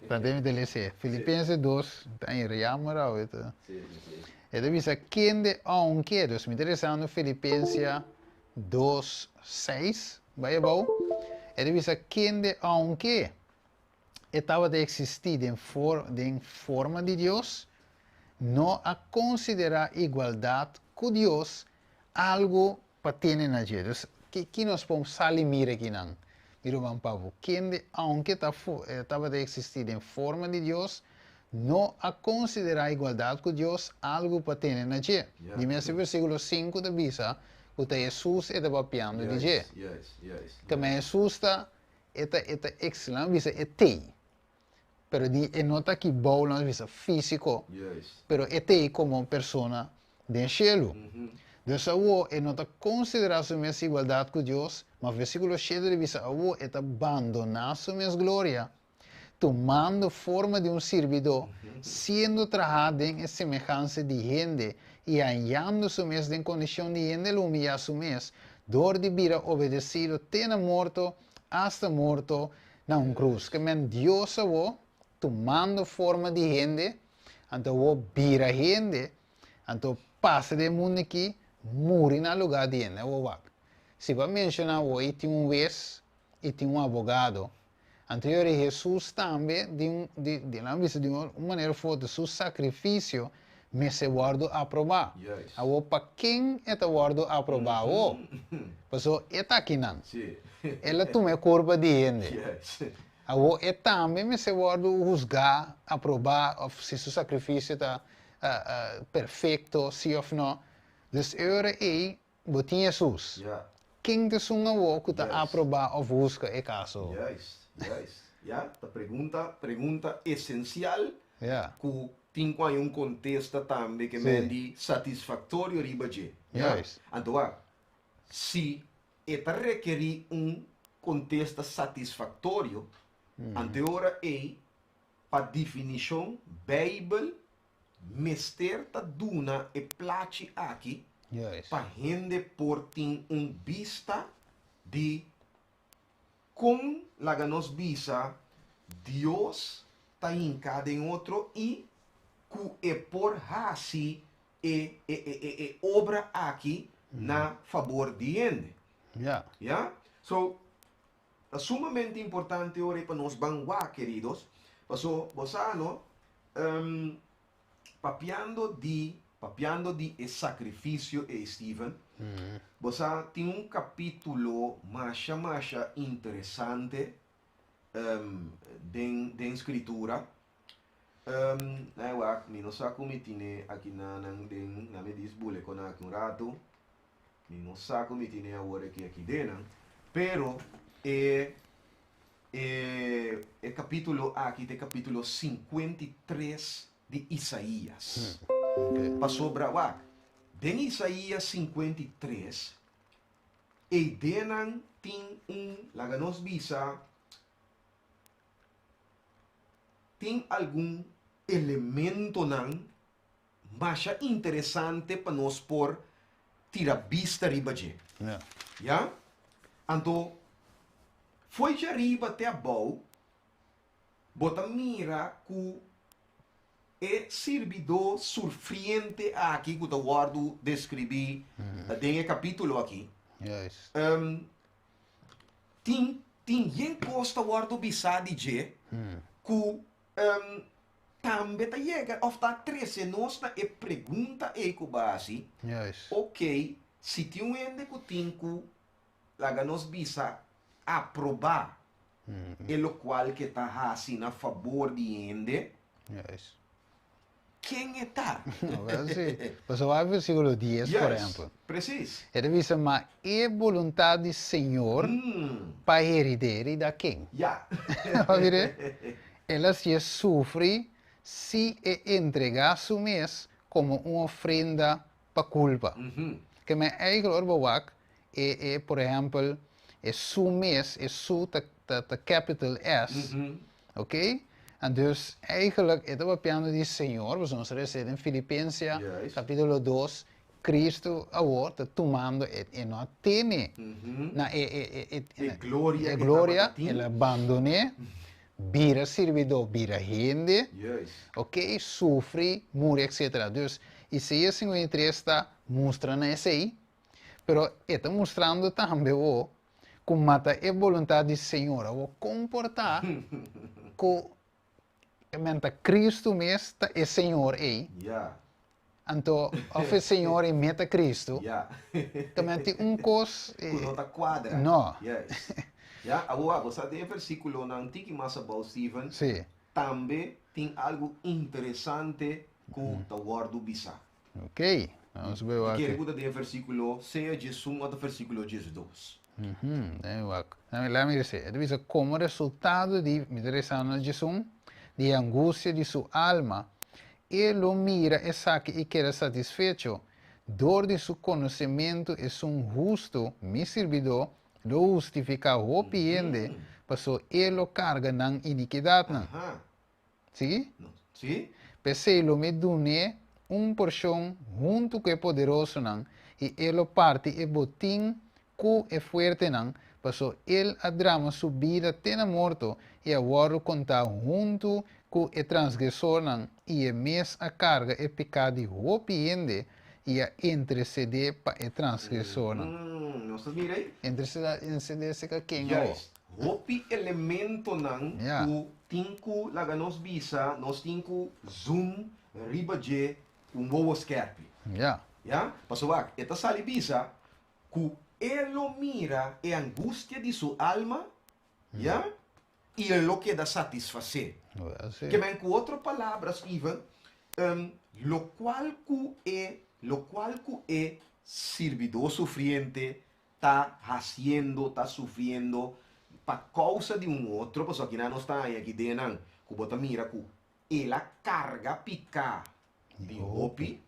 Tante mi ta lesa, Filipenses 2, ta enriammer awe ta. E ta bisa, kende aunke, dus mi ta lesando Filipensia 2, 6, bai abou, e ta bisa, kende aunke e tabata eksistí den for den forma di Dios, no a konsiderá igualdat ku Dios algu pa tene na dje. Dus, ki ki nos por sali mira akinan? Mi ruman Pablo, kende aunke ta e tabata eksistí den forma di Dios, no a konsiderá igualdat ku Dios algu pa tene na dje. Di mes e versíkulo sinku ta bisa ku ta Hesus e ta papiando di dje. Keme Hesus ta e ta e ta excelente, bisa e tei. Pero di e no ta aki bou, nos bisa físiko, pero e tei komo persona den shelu. Dus awor e no ta konsiderá su mes igualdat ku Dios, ma versíkulo shete ta bisa awor e ta bandoná su mes gloria, tumando forma di un sirbidó, siendo trahá den e semehansa di hende i hañando su mes den kondishon di hende el humiyá su mes dor di bira obedesido te na morto, asta morto na un krus. Ke men Dios awor, tumando forma di hende, anto awor bira hende, anto pasa den e mundu aki, muri na lugá di hende. Awor wak, si bo a menshoná awor i tin un wes i tin un abogado, Anto yori Hesus tambe di un di di nan bisa di un manera of otro su sacrificio mester wordo aproba. Awor pa ken e ta wordo aproba awor? Paso e ta akinan. El a tuma e curpa di hende. Awor e tambe mester wordo huzga, aproba of si su sacrificio ta perfecto si of no. Dus e ora ey Bo tin Hesus. Ken ta esun awor ku ta aprobá òf husga e kaso? Juist, juist. Ya, ta pregunta, pregunta esensial ku tin ku haña un kontesta tambe ke men di satisfaktorio riba dje. Ya. Anto wak, si e ta rekerí un kontesta satisfaktorio, anto e ora ei, pa definishon, Beibel Mester ta duna e plachi aki pa hende por tin un bista di kon, laga nos bisa, Dios ta hinká den otro i ku e por hasi e e e e obra aki na fabor di hende. Ya? So, Ta sumamente importante ora pa nos ban wak, keridos, paso bo sa no, papiando di, papiando di e sacrificio ey, Steven, bo sa tin un capitulo masha masha interesante den den scritura, na e wak, mi no sa cu mi tine aki nanan den, na mi dis bule con aki un rato. Mi no sa ku mi tine awor aki aki denan, pero e e e kapítulo aki ta e kapítulo 53 di Isaías. Pasobra, wak, den Isaías 53, ei denan tin un, laga nos bisa, tin algun elementonan Masha interesante pa nos por tira bista riba dje. Ya? Anto, fo'i djariba te abou, bo ta mira ku e sirbidó surfriente aki ku ta wòrdu deskribí den e kapítulo aki, tin tin yen kos ta wòrdu bisá di dje ku Tambe ta yega of ta trece nos na e pregunta ey cu bo a haci, Ok, si tin un hende cu tin cu, laga nos bisa, aproba e locual cu e ta haci na fabor di hende, ken e ta? Wel si. Pasobra wak versiculo dies, por ehempel. Precies. E ta bisa, Ma e boluntad di Señor pa herideri da ken? Ya. Bo mira? El a sié sufri si e entregá su mes komo un ofrenda pa kulpa. Ke men eikel ora bo wak, E e por ehempel e su mes, e su ta ta ta capital S, ok? En dus eigenlijk e ta papiando di Señor, pasobra nos ta lesa den Filipensia capítulo 2, Cristo awor ta tumando e e no a tene na e e e E gloria e ke gloria, tabatin. el a bandon'é, bira sirbidó, bira hende, ok, sufri, muri, etcetera. Dus Isaías 53 ta mustra na esei, Pero e ta mustrando tambe bo ku mata e boluntat di Señor. Awor kon por ta ku men ta Cristo mes ta e Señor ei? Anto of e Señor ei mes ta Cristo? Ta men tin un kos. Ku no ta kuadra. No. Yes. Ya, awor abo sa den e versikulonan tiki mas abou, Steven, tambe tin algu interesante ku ta wòrdu bisá. Ok, nos bai wak. Mi kere ku ta den versíkulo sea 11 òf versíkulo 12. Den wak. Laga mi resa. E ta bisa, Komo resultado di, mi ta resa na 11, di e angustia di su alma, e lo mira esaki i keda satisfecho, dor di su konosementu esun hustu, mi sirbidó, lo hustifiká hopi hende, paso e lo karga nan inikidatnan. Sí? Sí? P'esei lo mi dun'é un porshon huntu ku e poderosonan, i e lo parti e botin ku e fuertenan, paso el a drama su bida te na morto i a wòrdu kontá huntu ku e transgresornan, i e mes a karga e piká di hopi hende i a intersedé pa e transgresornan. Nos ta mira ei? Intersedé serka ken awor? Juist. Hopi elementonan ku tin ku laga nos bisa, nos tin ku zoom riba dje ku un wowo skerpi. Ya? Pasobra wak, e ta sali bisa ku e lo mira e angustia di su alma, ya, i e lo keda satisfasé. Ke men ku otro palabra, Steven, lokual ku e, lokual ku e sirbidó sufriente ta hasiendo, ta sufriendo pa kousa di un otro, pasobra kinan nos ta haña aki den nan ku bo ta mira ku el a karga piká di hopi,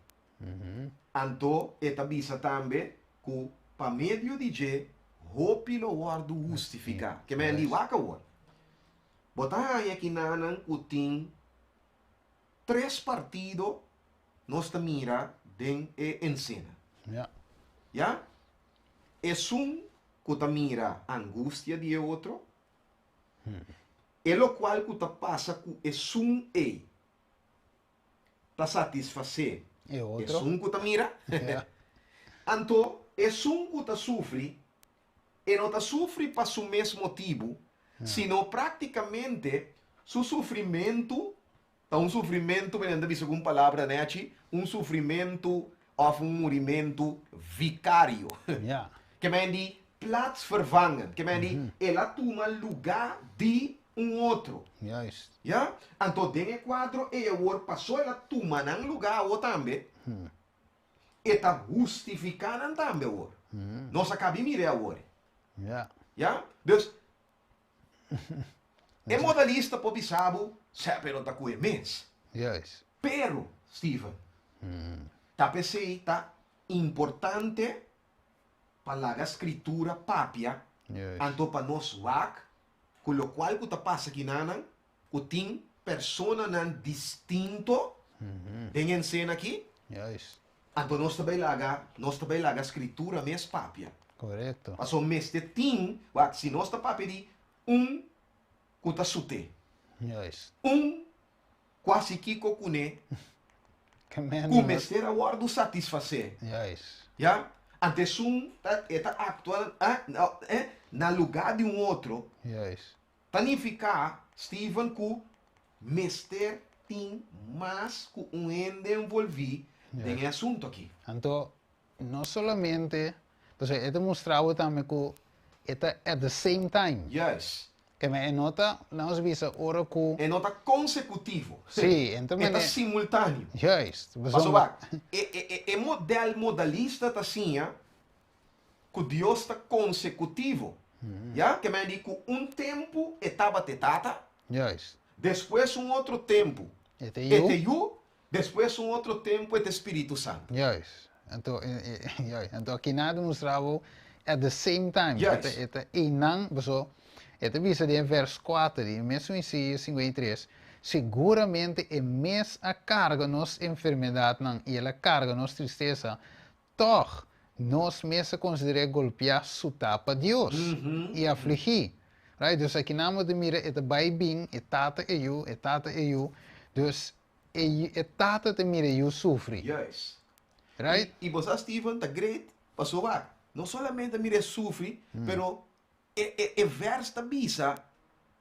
anto e ta bisa tambe ku pa medio di dje hopi lo wòrdu hustifiká. Ke men di wak awor. Bo ta haña kinanan ku tin tres partido nos ta mira den e ensena. Ya? Esun ku ta mira angustia di e otro, e lokual ku ta pasa ku esun ei ta satisfasé esun ku ta mira. Anto esun ku ta sufri, e no ta sufri pa su mes motibu, sino práktikamente su sufrimentu Ta un sufrimentu, mi nan ta bisa ku un palabra nechi, un sufrimentu òf un murimentu vikario. Ke men di plaatsvervangend, ke men di el a tuma lugá di un otro. Ya? Anto den e kuadro ei awor pasó el a tuma nan lugá awor tambe, e ta hustifiká nan tambe awor. Nos a kabi mir'é awor. Ya? Dus, E modalista por bisa bo, Sè, pero ta ku e mes. Juist. Pero, Steven, ta p'esei ta importante pa laga Skritura papia, anto pa nos wak ku lokual ku ta pasa kinanan, ku tin personanan distinto den e ensena aki. Juist. Anto nos ta bai laga, nos ta bai laga Skritura mes papia. Korekto. Pasobra mester tin, wak, si nos ta papia di un ku ta sut'é, Juist. un ku hasi kiko kuné, Ke men ku di nos. mester a wòrdu satisfasé. Juist. Ya? Anto esun ta, e ta aktua, eh, na lugá di un otro. Juist. Ta nifiká, Steven, ku mester tin mas ku un hende envolví den e asuntu akí. Anto, no solamente, pasobra e ta mustra bo tambe ku e ta at the same time. Juist. Keme e no ta, lanos bisa, ora ku. E no ta konsekutivo. Sí, e ta E ta mane. simultáneo. Juist. Pasobra e e modèl modalista ta siña ku Dios ta konsekutivo, ya, ke men di ku un tempu e tabata e Tata, Juist. despues un otro tempu E ta e Yu. ta e Yu, despues un otro tempu e ta e Spiritu Santu. Juist. Anto, juist. Anto aki nan a demostrá bo at the same time. E ta einan, paso e ta bisa den vers 4 di e mesun Isaías 53, Seguramente e mes a karga nos enfermedatnan i el a karga nos tristesa, tòg nos mes a konsider'é golpiá, sutá pa Dios i afligí. Right? Dus akinan bo ta mira e ta bai bin, e tata e yu, e tata e yu. Dus e e tata ta mira e yu sufri. Juist. Right? I bo sa Steven ta great pasobra no solamente a mira e sufri, pero E e e vers ta bisa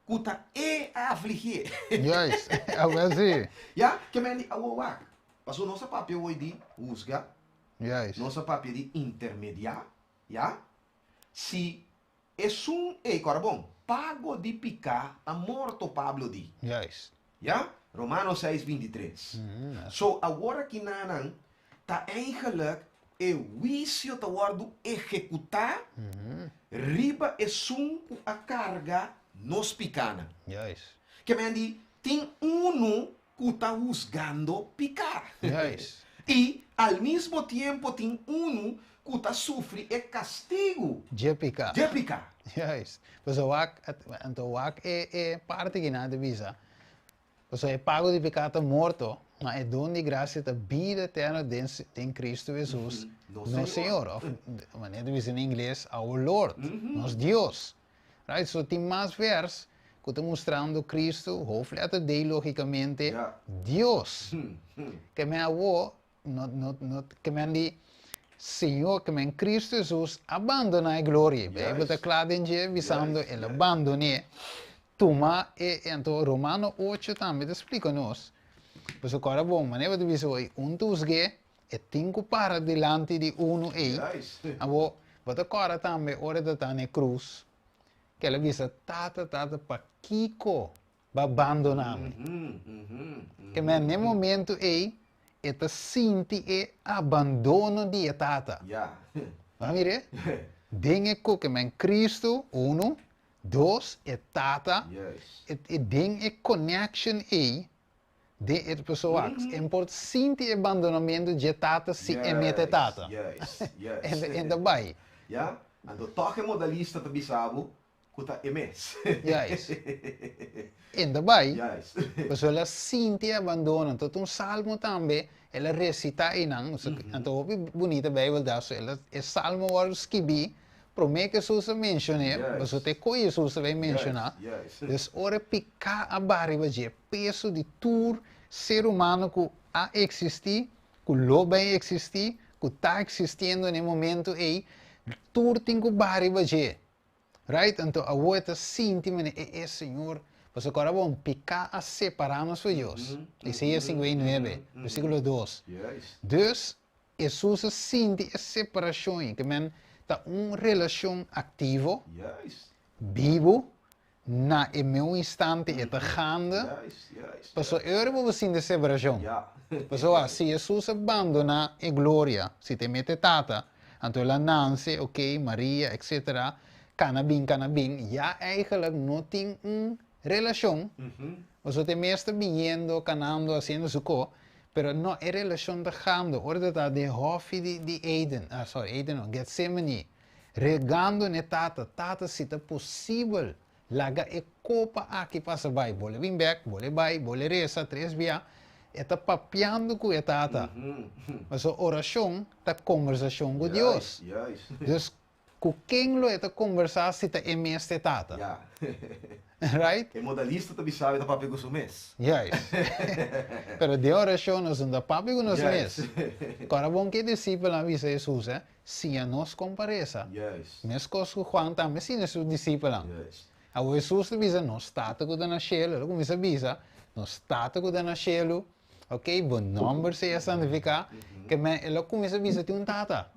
ku ta e a afligié. Juist, awel si. Ya, ke men di awor wak. Pasobra nos a papia awor di husga. Juist. Nos a papia di intermediá, ya. Si esun ei, kòrda bon, pago di piká ta morto, Pablo di. Juist. Ya, Romanos seis 23. So awor aki nanan ta eigenlijk e huisio ta wòrdu ehekutá riba esun ku a karga nos pikánan. Juist. Ke men di tin unu ku ta husgando piká. Juist. I al mismo tiempo tin unu ku ta sufri e kastigu Dje piká. dje piká. Juist. Pasobra wak, anto wak e e parti ki nan ta bisa, pasobra e pago di piká ta morto, ma e don di grasia ta bida eterno den den Kristu Hesus, Nos nos Señor. Señor. Òf manera ta bisa na ingles, our Lord, nos Dios. Right? So tin mas vers ku ta mustrando Kristu, hoofdletter D logikamente, Dios. Ke men awor No, no, no, ke men di Señor, ke men Cristo Jesus a bandoná e gloria. E Bijbel ta kla den dje bisando el a bandoné. Tuma e, anto Romano 8 tambe ta splika nos. Pasobra kòrda bon, manera bo ta bisa hoy, un ta husg'é, e tin ku para dilanti di unu ei. Abo, bo ta kòrda tambe ora e ta ta na e krus, ke el a bisa, Tata, Tata, pakiko Bo a bandoná mi. Ke men n'e momento ei e ta sinti e abandono di e Tata. Bo a mir'é? Den e ku ke men Cristo, unu, dos, e Tata, e den e connection ei, den e persoa, e por sinti e bandonamentu dje Tata si e mete Tata. E ta bai. Ya, anto tòg e modalista ta bisa bo Ku ta e mes. Juist. En ta bai, Juist. pasobra el a sinti e abandono. Anto ta un salmo tambe, el a resitá einan. Anto hopi bunita Bijbel ta, so el a, e salmo wòrdu skibí promé ku Hesus a menshon'é, Juist. pasobra ta e ku Hesus a bai menshoná. Juist, juist. Dus ora e piká a baha riba dje, peso di tur ser humano ku a eksistí, ku lo bai eksistí, ku ta eksistiendo na e momento ei, tur tin ku baha riba dje. Right? Anto awor e ta sinti manera e e Señor, pasobra ku ora bon piká a separá nos for Dios. Isaías 59, versíkulo 2. Dus, Hesus a sinti e separashon ei, ke men ta un relashon aktivo, bibu, na e meu instante e ta gande, pasobra e ora bo bo sinti e separashon. Pasobra si Hesus a bandoná e gloria, si ta e mete Tata, anto el a nanse, ok, Maria, etcetera, kana bin, kana bin, ya eigenlijk no tin un relashon, pasobra ta e mes ta biniendo, kanando, hasiendo su ko, pero no, e relashon ta gando, ora ta ta den hòfi di di Eden, ah sorry, Eden no, Getsemani, Regando n'e tata, Tata, si ta posibel, laga e kopa aki pasa bai. Bo le bin bek, bo le bai, bo le resa tres bia. E ta papiando ku e tata. Pasobra orashon ta kombersashon ku Dios. Dus, ku ken lo e ta kombersá si ta e mes ta e tata? Right? E modalista ta bisa e ta papia ku su mes. Juist. Pero den orashon nos no ta papia ku nos mes. Kòrda bon ke e disipelnan a bisa Hesus, eh? Siña nos kon pa resa. Meskos ku Juan tambe siña su disipelnan. Awor Hesus ta bisa, Nos Tata ku ta na shelu, el a kuminsá bisa, Nos Tata ku ta na shelu, ok, bo nòmber sea santifiká. Ke men el a kuminsá bisa tin un Tata.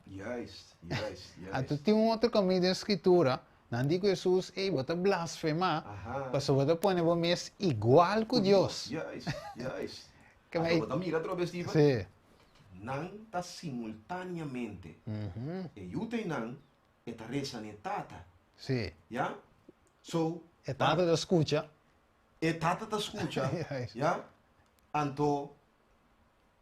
Anto tin un otro kaminda den Skritura, nan di ku Hesus, Ey, bo ta blasfemá, pasobra bo ta pone bo mes igual ku Dios. Ke men. Anto bo ta mira atrobe, Steven? Sí. Nan ta simultaneamente. E yu ta einan, e ta resa n'e tata. Sí. Ya? So. E tata ta skucha. E tata ta skucha. Ya? Anto,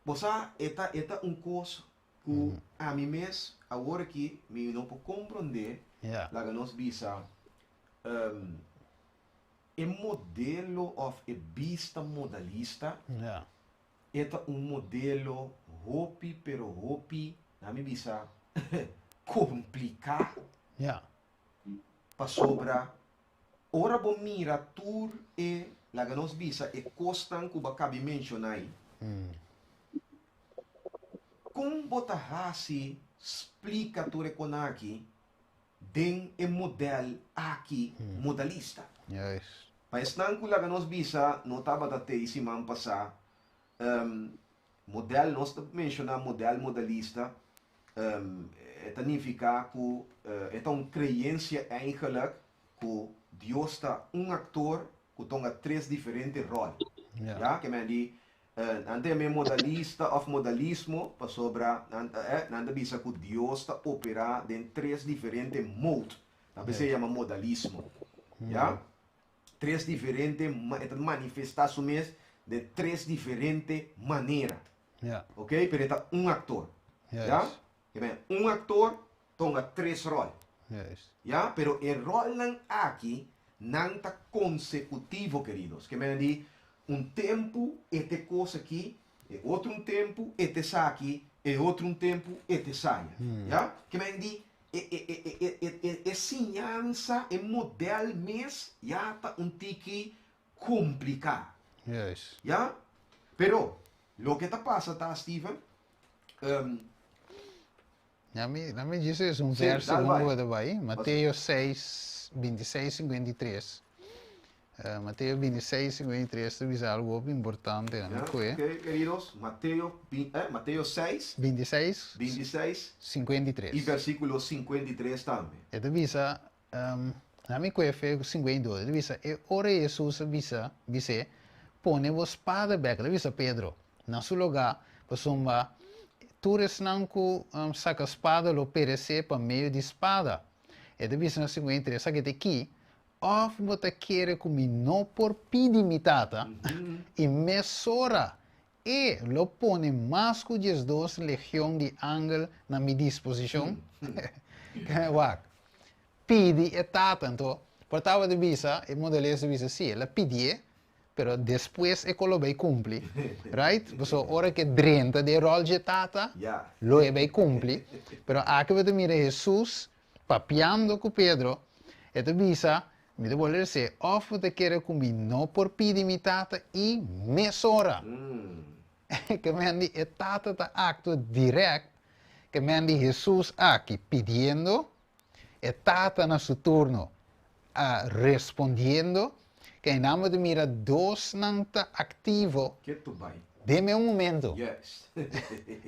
bo sa, e ta, e ta un kos ku ami mes. awor aki mi no por komprondé, laga nos bisa, e modelo òf e bista modalista, e ta un modelo hopi pero hopi, na mi bisa, kompliká. Pasobra ora bo mira tur e, laga nos bisa, e kosnan ku bo a kabi menshoná ei, kon bo ta hasi splika tur e konan aki den e modèl aki modalista? Pa esnan ku laga nos bisa no tabata tei siman pasá, modèl, nos ta menshoná modèl modalista, e ta nifiká ku e ta un kreensia eigenlijk ku Dios ta un aktor ku tonga tres diferente ròl. Ya, ke men di nan ta yam'é modalista òf modalismo pasobra nan nan ta bisa ku Dios ta operá den tres diferente mode. Ta p'esei e yama modalismo. Ya, tres diferente e ta manifestá su mes den tres diferente manera. Ok, pero e ta un aktor. Ya, ke men un aktor tonga tres ròl. Ya, pero e ròlnan aki nan ta konsekutivo, keridos. Ke men di un tempu e te kos aki, e otro un tempu e te esaki, e otro un tempu e te esaya. Ya, ke men di e e e e e e e siñansa, e modèl mes ya ta un tiki kompliká. Ya, pero loke ta pasa ta, Steven, Lami djis es un verso ku bo ta bai, Mateo 6, 26, 53. Mateo 26, 53 ta bisa algu hopi importante. Ya, ok, keridos, Mateo, Mateo 6, 26, 26, 53. I versíkulo 53 tambe. E ta bisa, Lami kohe fe 52, e ta bisa, e ora Hesus a bisa, bis'é, Pone bo spada bèk, el a bisa Pedro, na su lugá, pasobra tur esnan ku saka spada lo peresé pa medio di spada. E ta bisa na 53, Esaki ta ki, òf bo ta kere ku mi no por pidi mi Tata, i mesora E lo pone mas ku 12 legion di angel na mi disposishon? Wak. Pidi e Tata. Anto, por tabata bisa, e modelista bisa, sí, el a pidié, pero despues e ku lo bai kumpli. Right? Pasobra ora ku e drenta den e ròl dje Tata, lo e bai kumpli. Pero aki bo ta mira Hesus papiando ku Pedro, e ta bisa, Mi ta bolbe resé, òf bo ta kere ku mi no por pidi mi Tata i mesora. Ke men di e Tata ta aktua dirèkt, ke men di Hesus aki pidiendo, e Tata na su turno a respondiendo, ke einan bo ta mira dosnan ta aktivo Ketu bai. den e momento. Yes.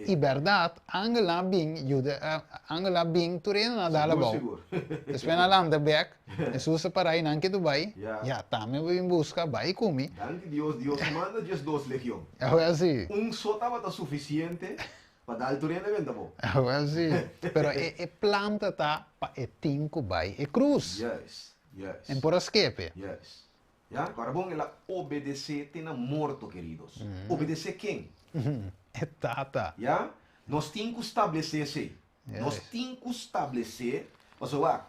I bèrdat, angelnan a bin yuda, angelnan a bin tur hende nan a dal Sigur, abou. sigur. Despues nan a lanta bèk, Hesus a para i nan ketu bai, Ya. ya, tambe bo bin buska, bai ku mi. Danki Dios, Dios a manda 12 legion. Awel si. Un so tabata sufisiente pa dal tur hende benta bo. Awel si. Pero e e planta ta pa e tin ku bai e krus. Yes, yes. En por a skepe. Yes. Ya, kòrda bon, el a obedesé te na morto, keridos. Obedesé ken? E Tata. Ya, nos tin ku stablesé esei. Nos tin ku stablesé, pasobra wak,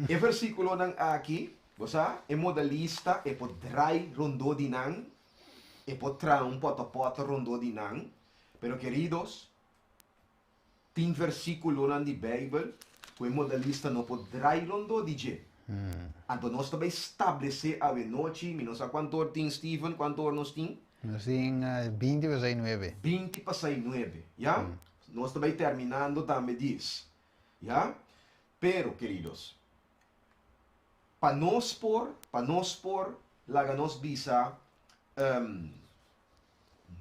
e versíkulonan aki, bo sa, e modalista e por drai rondó di nan, e por traha un pòtòpòtò rondó di nan, pero keridos, Tin versíkulonan di Beibel ku e modalista no por drai rondó di dje. Anto nos ta bai stablesé awenochi, mi no sa kuantu or tin, Steven, kuantu or nos tin? Nos tin 20 pasai nuebe. 20 pasai nuebe, ya? Nos ta bai terminando tambe dies, ya? Pero, keridos, pa nos por, pa nos por laga nos bisa,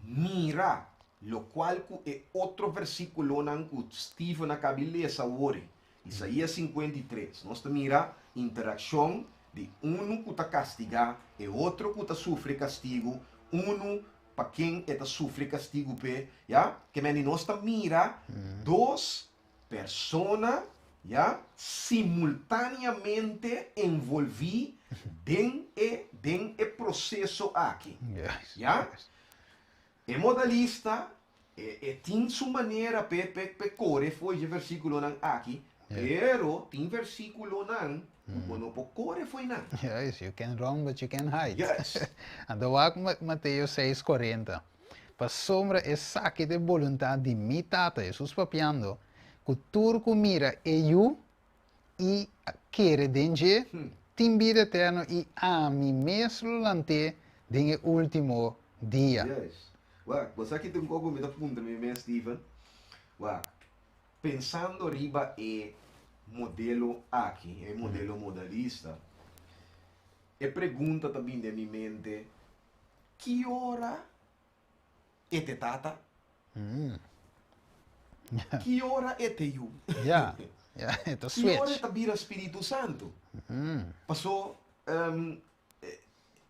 Mira lokual ku e otro versíkulonan ku Steven a kabi lesa awor, Isaías 53. Nos ta mira interakshon di unu ku ta kastigá, e otro ku ta sufri kastigu, unu pa ken e ta sufri kastigu p'e, ya. Ke mende nos ta mira dos persona, ya, simultáneamente envolví den e den e proseso aki, ya. E modalista, E tin su manera p'e p'e kore fo'i dje versíkulonan aki, pero tin versíkulonan ku bo no por kore fo'i nan. Yes, you can run but you can't hide. Yes. Anto wak Mateo seis kuarenta, Pasobra esaki ta e boluntat di mi Tata, Hesus papiando, ku tur ku mira e Yu i kere den dje, tin bida eterno i ami mes lo lant'é den e último dia. Yes. Wak, bo sa ki ta un kos ku mi ta puntra mi mes, Steven? Wak, pensando riba e modelo aki, e modelo modalista, e pregunta ta bini den mi mente, ki ora E te tata. Ki ora e te yu? Ya, ya, e ta Ki ora switch. e ta bira Spiritu Santu? Paso,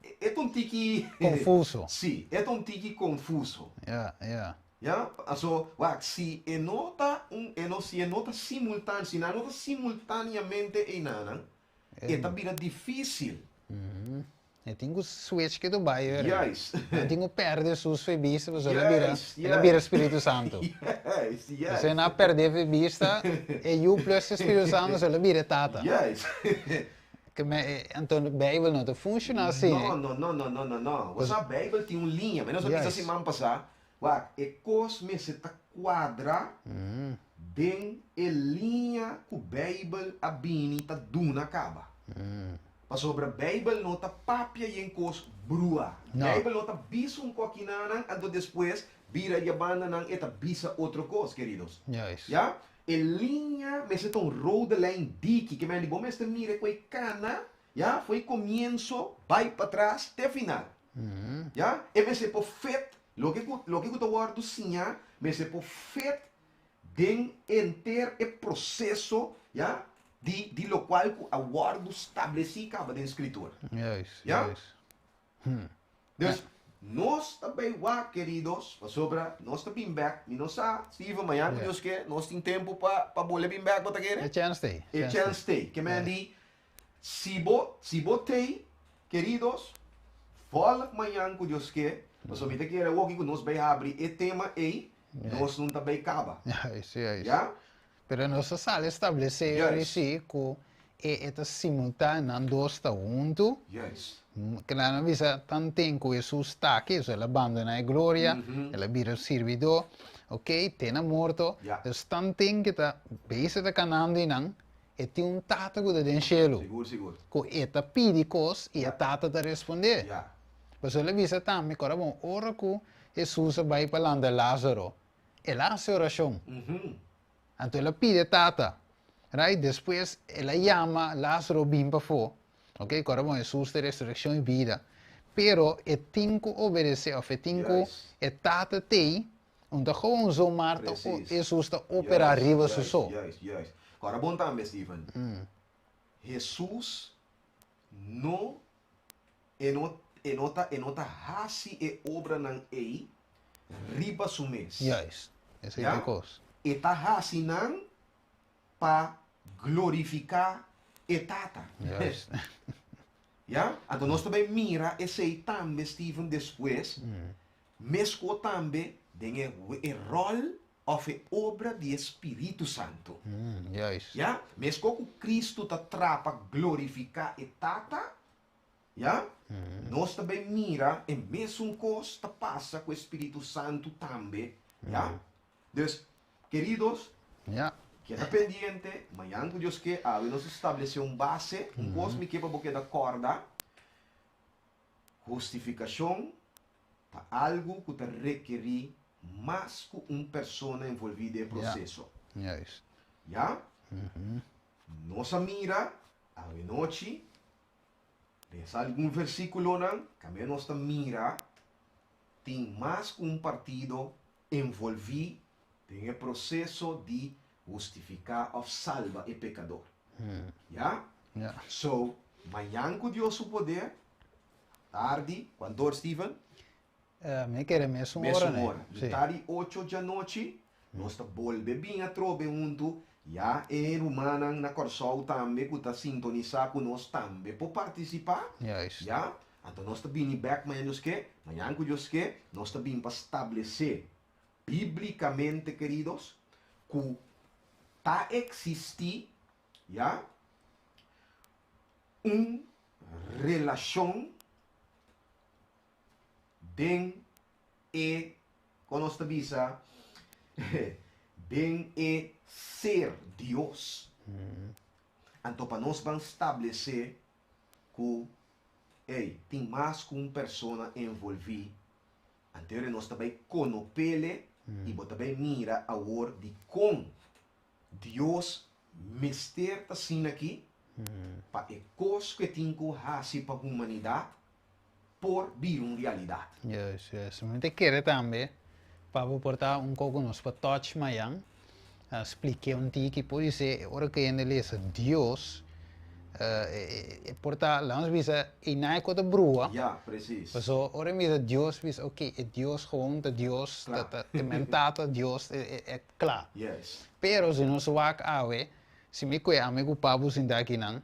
e ta un tiki. Konfuso. Si, e ta un tiki konfuso. Ya, ya. Ya, paso, wak, si e no ta un, e no, si e no ta simultan, si nan no ta simultaneamente einanan, e ta bira difísil. E tin ku switch ke tu bai wer. Juist. No tin ku perde sus fe bista pasobra el a bira Juist, el a bira juist. Spiritu Santu. Juist, Pasobra juist. nan a perde fe bista e yu plus e Spiritu Santu so el a bira e Tata. Juist. Ke me e anto Bijbel no ta funciona asi. No, no, no, no, no, no, no. Bo sa Bijbel tin un liña. Mi nos a bisa Juist. siman pasá, wak, e kos mester ta kuadra den e liña ku Bijbel a bini ta duna kaba. Pasobra Bijbel no ta papia yen kos brua. No. Bijbel no ta bisa un kokinanan anto despues bira di a bandanan e ta bisa otro kos, keridos. Juist. Ya? E liña mester ta un rode lijn diki, ke men di bo mester mira ku e kana, ya, for e komienso bai patras te final. Ya? E mester por fit, loke ku loke ku ta wòrdu siña mester por fit Den henter e proseso, ya, di di lokual ku a wòrdu stablesí kaba den Skritura. Juist, Ya? juist. Hm. Dus, nos ta bai wak, keridos, pasobra nos ta bin bèk. Mi no sa, Steven, mañan ku Ja. Dios ke, nos tin tempu pa pa bole bin bèk, bo ta kere? E chèns t'ei. E chèns t'ei. Ke men di, si bo si bo t'ei, keridos, vòlg mañan ku Dios ke, pasobra mi ta kere awoki ku nos bai habri e tema ei, Nos nun ta bay caba. Juist, juist. Ya? Pero nos a sali establece Juist. si cu e e ta simultáneo, nan dos ta hunto. Juist. Kla nan bisa tanten cu Hesus ta aki, so el a bandona e gloria, el a bira sirbidor, ok, te na morto. Ya. Dus tanten cu ta bezig ta canando eynan, e tin un Tata cu ta den cielo. Sigur, sigur. Cu e ta pidi cos y e Tata ta responde. Ya. Pasobra el a bisa tambe, Ora bon, ora cu Hesus a bai pa lanta Lázaro, el a hasi orashon. Anto el a pidi e Tata. Right? Despues el a yama Lázaro bin pafó. Ok, kòrda bon, Hesus ta e resurekshon i bida. Pero e tin ku obedesé òf e tin ku e Tata t'ei, un ta gewoon zomaar ta Hesus ta operá riba su so. Juist, juist. Kòrda bon tambe, Steven. Hesus no E no, e no ta, e no ta hasi e obranan ei riba su mes. Juist, esei ta e Ya? kos. E ta hasi nan pa glorifiká e Tata. Juist. Ya? Anto nos ta bai mira esei tambe, Steven, despues, meskos tambe den e, e ròl òf e obra di e Spiritu Santu. Juist. Ya? Meskos ku Kristu ta tra pa glorifiká e Tata, Ya? Nos ta bay mira e mesun cos ta pasa cu e Spiritu Santu tambe. Ya? Dus, queridos, Ya. keda pendiente, mañan cu Dios ke, awe nos a establece un base, un cos mi ke pa bo keda corda, hustificacion ta algo cu ta rekeri mas cu un persona envolvi den e proceso. Juist. Ya? Nos a mira awe nochi Lesa algun versíkulonan kaminda nos ta mira tin mas ku un partido envolví den e proseso di hustifiká òf salba e pekador. Ya? So, mañan ku Dios su poder, tardi, kuantu or, Steven? Mi kere mesun ora. Mesun ora. Mitad di ocho djanochi nos ta bolbe bin atrobe huntu. Ya e rumannan na Kòrsou tambe ku ta sintonisá ku nos tambe por partisipá. Juist. Ya. Anto nos ta bini bèk mañan Dios ke. Mañan ku Dios ke nos ta bin pa stablesé. bíblikamente, queridos, ku ta eksistí, ya, un relashon den e, kon nos ta bisa, den e ser Dios. Anto pa nos ban stablesé ku, ey, tin mas ku un persona envolví, anto nos ta bai konopele i bo ta bai mira awor dikon Dios mester ta asina aki pa e kos ku e tin ku hasi pa humanidat por bira un realidat. Juist, juist. Mi ta kere tambe pa bo por ta un koko nos por touch mayan, splik'é un tiki, podisé ora ku hende lesa Dios, e por ta, laga nos bisa, einan e ko ta brua. Ya, presis. Paso ora e mira Dios, bisa, ok, e Dios gewoon ta Dios, ta ta e men tata Dios, e e kla. Yes. Pero si nos wak awe, si mi kue ami ku Pabu sinta akinan,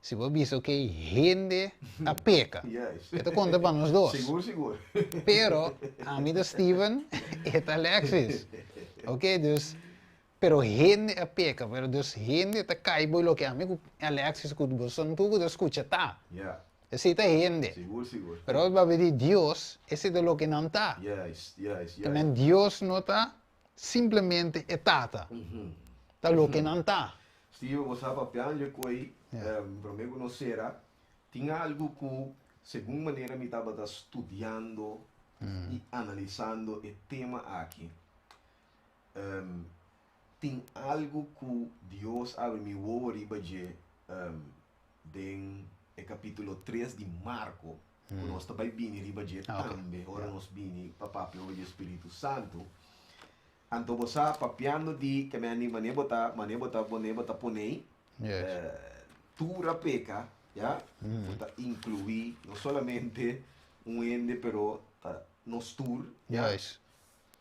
si bo bisa ok, hende a peka. Yes. E ta konta pa nos dos. Sigur, sigur. Pero ami ta Steven, e ta Alexis. Ok, dus, pero hende a peka, pero dus hende ta kai bo loke ami ku Alexis ku boso tur ku ta skucha ta. Ya. Esei ta hende. Sigur, sigur. Pero ora bo papia di Dios, esei ta loke nan ta. Juist, juist, juist. Te men Dios no ta simplemente e tata. Ta loke nan ta. Steven, bo sa papiando dje koe, prome ku nos sera, tin algu ku segun manera mi tabata studiando i analisando e tema aki, tin algu ku Dios a abri mi wowo riba dje den e kapítulo tres di Marko, ku nos ta bai bini riba dje tambe ora nos bini pa papia over dje Spiritu Santu. Anto bo sa papiando di ke men di mane bo ta mane bo ta pone bo ta ponei tur a peka ya ku ta inkluí no solamente un hende pero ta nos tur ya.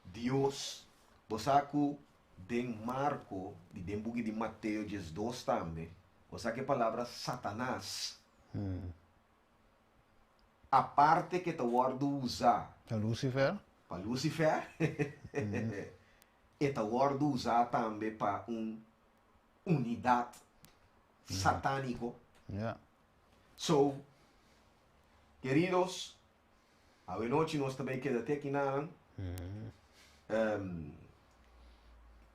Dios bo sa ku den Marko di den buki di Mateo 12 tambe bo sa ku e palabra Satanas aparte ke ta wòrdu usá. Pa Lucifer. Pa Lucifer. E ta wòrdu usá tambe pa un unidat satániko. So, keridos, awenochi nos ta bai keda te akinan.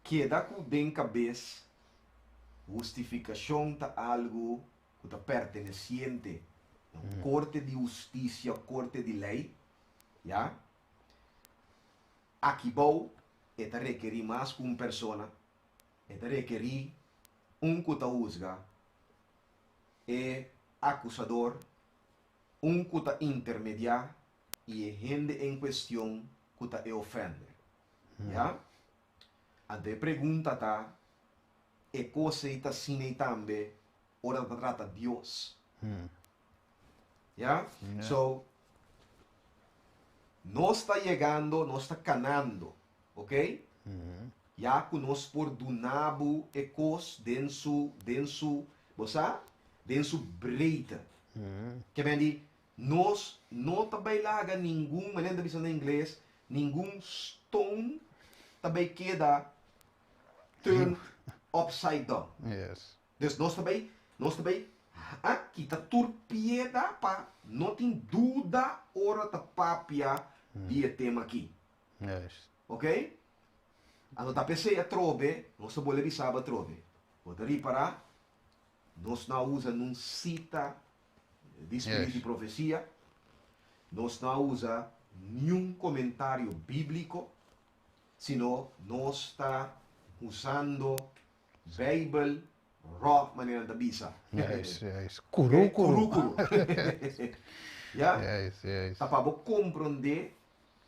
Keda ku den kabes, hustifikashon ta algu ku ta pertenesiente na un korte di hustisia o korte di lei, ya, akibou e ta rekerí mas ku un persona, e ta rekerí un ku ta husga, e akusador, un ku ta intermediá i e hende en kuestion ku ta e ofender, ya. Anto e pregunta ta, E kos ei ta asina ei tambe ora ta trata Dios. Ya? So, nos ta yegando, nos ta kanando, ok? Ya ku nos por duna bo e kos den su, den su, bo sa? Den su breedte. Ke men di, nos no ta bai laga ningun, manera nan ta bisa na ingles, ningun stone ta bai keda turned upside down. Yes. Dus nos ta bay, nos ta bay a kita tur pieda pa no tin duda ora ta papia di e tema aki. Yes. Ok? Anto ta p'esey atrobe, nos ta bolbe bisa bo atrobe. Bo ta ripara, nos no a usa nun sita di spiritu di profesia, nos no a usa niun komentario bíbliko, sino nos ta usando Bijbel rò manera nan ta bisa. Juist, juist. Kuru kuru. Kuru kuru. Ya? Juist, juist. Ta pa bo komprondé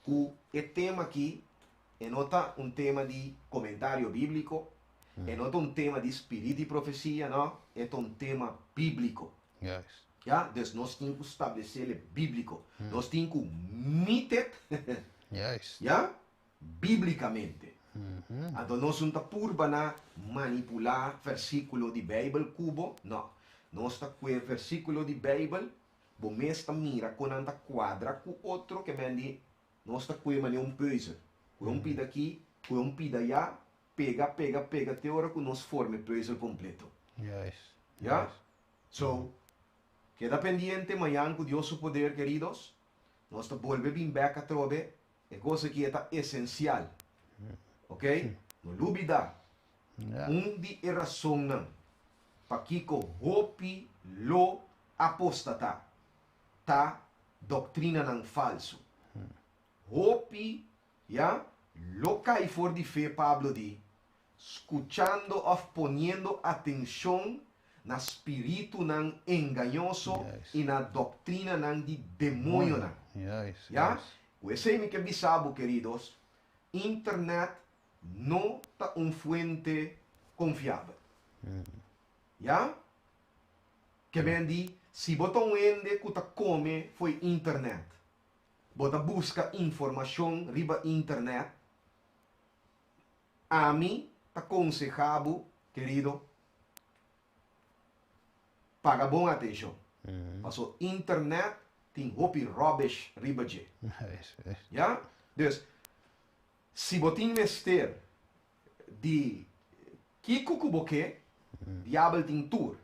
ku e tema aki e no ta un tema di komentario bíbliko, e no ta un tema di spirit di profesia, no, e ta un tema bíbliko. Juist. Ya? Dus nos tin ku stablesé el bíbliko. Nos tin ku mitet. Juist. Ya? Bíblikamente. Anto nos no ta purba na manipulá versíkulo di Beibel ku bo, no. Nos ta kue versíkulo di Beibel, bo mes ta mira kon nan ta kuadra ku otro, ke men di nos ta kue manera un pùzel. Kue un pida aki. Ku un pida ya, pega, pega, pega, te ora ku nos forma e pùzel kompleto. Ya? So, keda pendiente mañan ku Dios su poder, keridos. Nos ta bolbe bin bèk atrobe. E kos aki e ta esensial. Ok? No lubidá. Un di e rasonnan pakiko hopi lo apostatá ta doktrinanan falsu. Hopi, ya, lo kai for di fe, Pablo di, skuchando òf poniendo atenshon na spiritunan engañoso i na doktrinanan di demoñonan. Ya? Ku esei mi ke bisa bo, keridos, internet no ta un fuente konfiabel. Ya? Ke men di, si bo ta un hende ku ta kome fo'i internet, bo ta buska informashon riba internet, ami ta konsehá bo, kerido, paga bon atenshon. Paso internet tin hopi rubbish riba dje. Ya? Dus, si bo tin mester di kiko ku bo ke, diabel tin tur.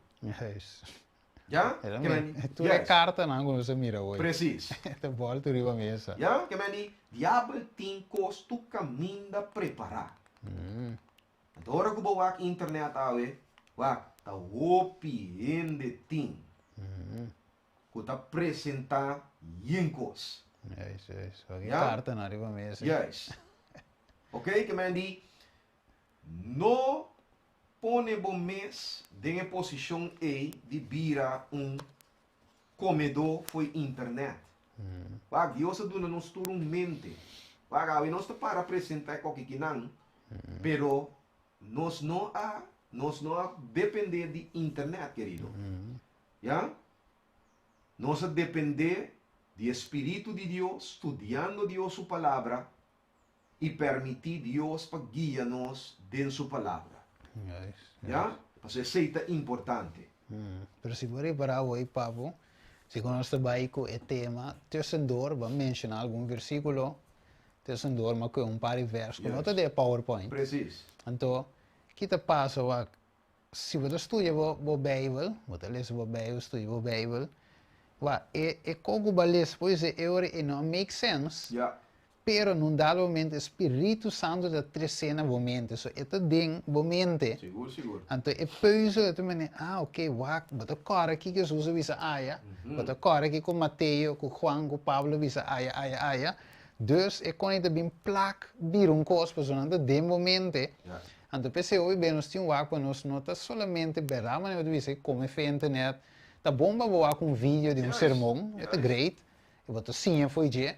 Ya? Ke men di, Tur e kartanan ku nos a mira hoy. Presis. Ta bòltu riba mesa. Ya? Ke men di, diabel tin kos tur kaminda prepará. Anto ora ku bo wak internet awe, wak, ta hopi hende tin ku ta presentá yen kos. Juist, juist. Wak e kartanan riba mesa. Juist. Oké, ke men di, no pone bo mes den e posishon ei di bira un komedó fo'i internet. Wak, Dios a duna nos tur un mente. Wak, awe nos ta para presentá e kokikinan, pero nos no a, nos no a dependé di internet, kerido. Ya? Nos a dependé di e Spiritu di Dios, studiando Dios su Palabra i permití Dios pa guia nos den su Palabra. Ya? Pasobra esei ta importante. Pero si bo repará awor, Papo, si ku nos ta bai ku e tema tussendoor, bo a menshoná algun versíkulo tussendoor, ma ku un par di vèrs ku no ta den e PowerPoint. Presis. Anto, ki ta pasa wak? Si bo ta studia bo bo Beibel, bo ta lesa bo Beibel, studia bo Beibel, wak, e e kos ku bo a lesa por esei e ora e no a make sense, Pero nun dado momento e Spiritu Santu ta tresé na bo mente, so e ta den bo mente. Sigur, sigur. Anto e peuzel e ta mene, ah, ok, wak, bo ta kòrda kiko Hesus a bisa aya, bo ta kòrda kiko Mateo, ku Juan, ku Pablo a bisa aya, aya, aya. Dus e kon e ta bin plak bira un kos, pasobra nan ta den bo mente. Anto p'esei hopi bes nos tin wak pa nos no ta solamente bèrdat manera bo ta bisa kome fe internet, ta bon pa bo wak un video di un sermon, e ta great, i bo ta siña fo'i dje.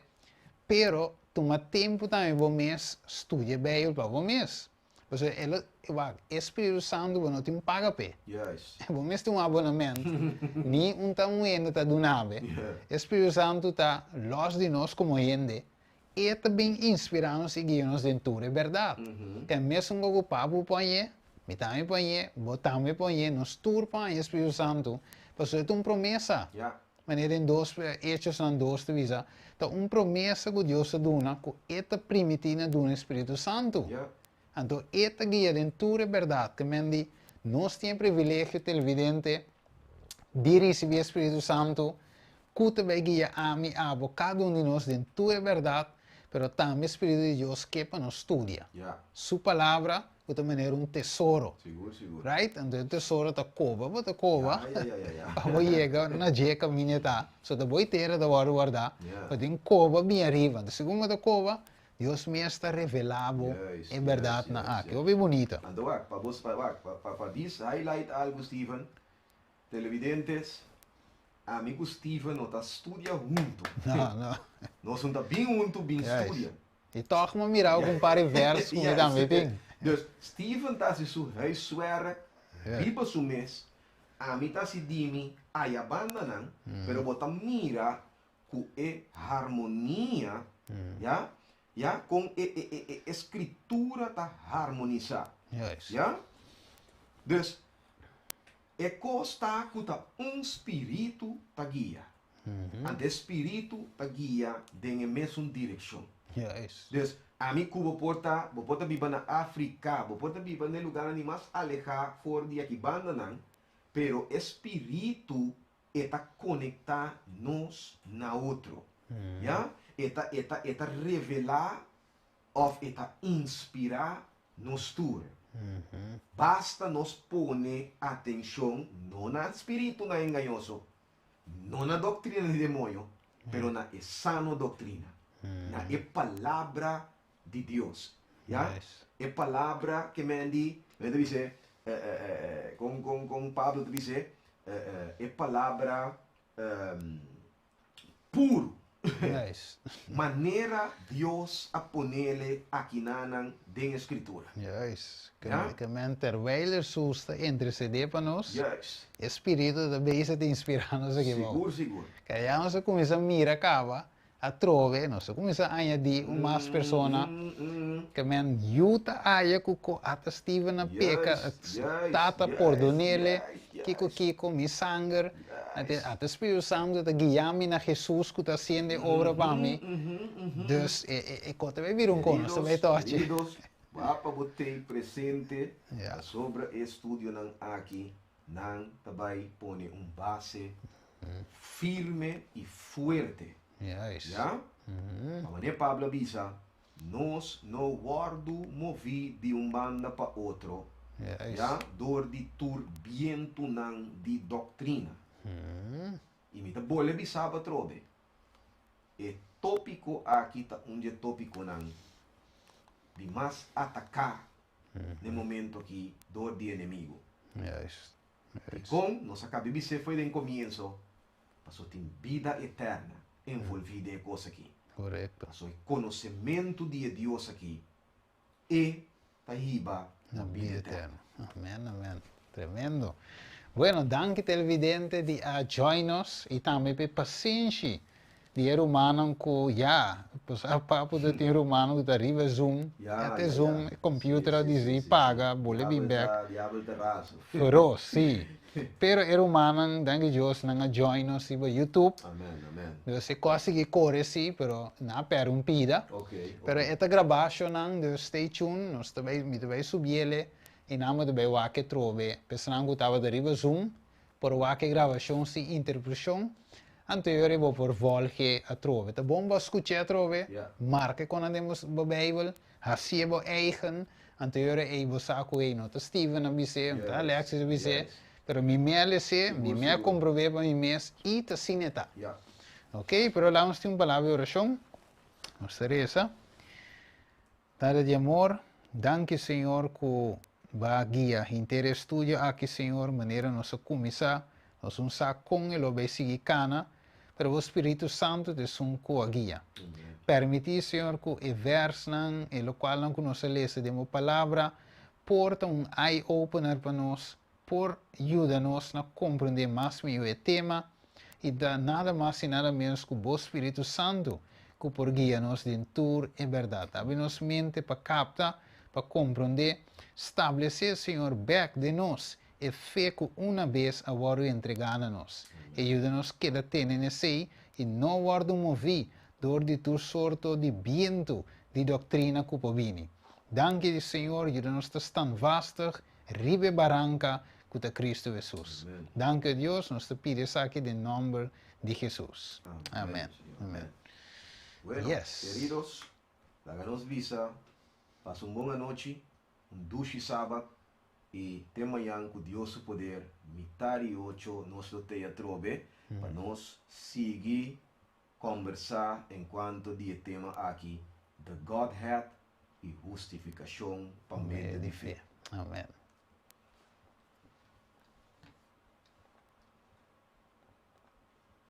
Pero tuma tempu tambe bo mes studia Bijbel pa bo mes. Pasobra e lo, wak, e Spiritu Santu bo no tin paga p'e. Bo mes tin un abonament, ni un ta un hende ta duna be. E Spiritu Santu ta lòs di nos komo hende, e ta bin inspirá nos i guia nos den tur e bèrdat. Te mesun ku papu por hañ'é, mi tambe por hañ'é, bo tambe por hañ'é, nos tur por haña e Spiritu Santu, pasobra e ta un promesa. Manera den dos Hechosnan dos ta bisa, ta un promesa ku Dios a duna ku E ta primití na duna e Spiritu Santu. Anto E ta guia den tur e bèrdat. Ke men di, nos tin e privilegio televidente di risibí e Spiritu Santu ku ta bai guia ami, abo, kada un di nos den tur e bèrdat, pero tambe e Spiritu di Dios ke pa nos studia Su Palabra Ku ta manera un tesoro. Sigur, sigur. Right? Anto e tesoro ta koba, bo ta koba. Ja, ja, ja, ja. Pa bo yega na dje kaminda e ta. So ta bo e tera ta wòrdu wardá. Ja. Pa tin koba bin ariba. Anto segun bo ta koba, Dios mes ta revelá bo Juist, e bèrdatnan juist, aki. juist. Hopi bunita. Anto wak, pa bo, pa wak, pa, pa, pa dis highlight algu Steven, televidentes, ami ku Steven no ta studia huntu. No, no. Nos no ta bin huntu bin Juist. studia. I tòg mi mira ku un par di vèrs ku mi tambe tin. Dus, Steven ta hasi su huiswerk riba su mes, ami ta hasi di mi aya bandanan, pero bo ta mira ku e harmonia, ya, ya, kon e e e e skritura ta harmonisá, ya. Dus, e kos ta ku ta un spiritu ta guia. Anto e spiritu ta guia den e mesun direkshon. Juist. Dus, ami ku bo por ta, bo por ta biba na Afrika, bo por ta biba na e lugarnan di mas alehá for di aki bandanan, pero e spiritu e ta konektá nos na otro. Ya? E ta, e ta, e ta revelá òf e ta inspirá nos tur. Basta nos pone atenshon no na spiritunan engañoso, no na doktrina di demoño, pero na e sano doktrina, na e Palabra di Dios. Ya? E Palabra ke men di, men ta bis'é, kon, kon, kon Pablo ta bis'é, e Palabra puru. Juist. Manera Dios a ponele akinanan den e Skritura. Juist. Ja? Ke men terwijl Hesus ta intercedé pa nos, Juist. e Spiritu ta bezig ta inspirá nos aki bou. Sigur, sigur. Ke ya nos a kuminsá mira kaba, atrobe, nos a kuminsá añadí un mas persona. Ke men yu ta haya ku ko ata Steven a peka, Juist, juist, Tata juist, pordonele, juist, kiko juist. kiko, mi sanger. Juist. Ata Spiritu Santu ta guia mi na Hesus ku ta hasiendo e obra pa mi. Dus e e ko ta bai bira un ko, nos ta bai Queridos, tochi. queridos, wak pa bo tei presente Ja. pasobra e estudionan aki nan ta bai pone un base firme i fuerte. Juist. Ya? Pa manera Pablo a bisa, nos no wòrdu moví di un banda pa otro, Juist. ya, dor di tur bientunan di doktrina. I mi ta bolbe bisa bo atrobe, e tópiko aki ta un di e tópikonan di mas ataká na e momento aki dor di enemigu. Juist. Dikon? Nos a kabi bis'é fo'i den komienso, pasobra tin bida eterna envolví den e kos aki. Korekto. Pasobra e konosementu di e Dios aki, e ta hiba na bida eterno. Amen, amen. Tremendo. Bueno, danki televidente di a join nos y tambe p'e pasenshi di e rumannan ku ya, pues a papu ta tin rumannan ku ta riba Zoom, Ya, ya te ya, Zoom, ya. e computer Sí, a sí, disi sí, sí, paga, sí. bole bin Diabel bek. ta, diabel ta raso. Feroz, sí. Pero e rumannan, danki Dios, nan a join nos riba YouTube. Amen, amen. Dus e kos sigui kore sí, pero nan a pèrdè un pida. Ok, Pero ok. e ta grabá shownan, dus stay tuned, nos ta bai, mi ta bai subiele i nan bo ta bai wak e trobe. P'esnan ku tabata riba Zoom por wak e grabashon sin interpreshon, anto e ora bo por volge atrobe. Ta bon bo a skuch'é atrobe, Ja. marka e konan den bo bo Beibel, hasié bo eigen, anto e ora ei bo sa ku ei no ta Steven a bis'é, no ta Juist, Alexis a bis'é, juist. pero mi mes a les'é, mi Sigur, mes a sigur. komprob'é pa mi mes i ta asina e ta. Ja. Ok, pero laga nos tin un palabra di orashon. Nos ta resa. Tata di amor, danki Señor ku Bo a guia henter e estudio aki Señor, manera nos a kuminsá, nos un sa kon e lo bay sigui kana, pero Bo Spiritu Santu ta esun ku a guia. Permití Señor ku e vèrsnan, e lokualnan ku nos a lesa den Bo Palabra, por ta un eye opener pa nos, por yuda nos na komprendé mas mihó e tema i ta nada mas i nada ménos ku Bo Spiritu Santu ku por guia nos den tur e bèrdat. Abri nos mente pa kapta, pa komprondé, stablesé, Señor, bèk den nos e fe ku una bes a wòrdu entregá na nos. I yuda nos keda tene n'esei i no wòrdu moví dor di tur sorto di bientu di doktrina ku por bini. Danki, Señor, yuda nos ta standvastig Riba e baranka ku ta Kristu Hesus. Danki o Dios, nos ta pidi esaki den nòmber di Hesus. Amen. Amen. Bueno, Yes. keridos, laga nos bisa, pasa un bon anochi, un dushi sabat i te mañan ku Dios su poder, mitar i ocho nos lo tei atrobe pa nos sigui kòmbersá enkuanto di e tema aki, The Godhead i hustifikashon pa medio di fe. Amen.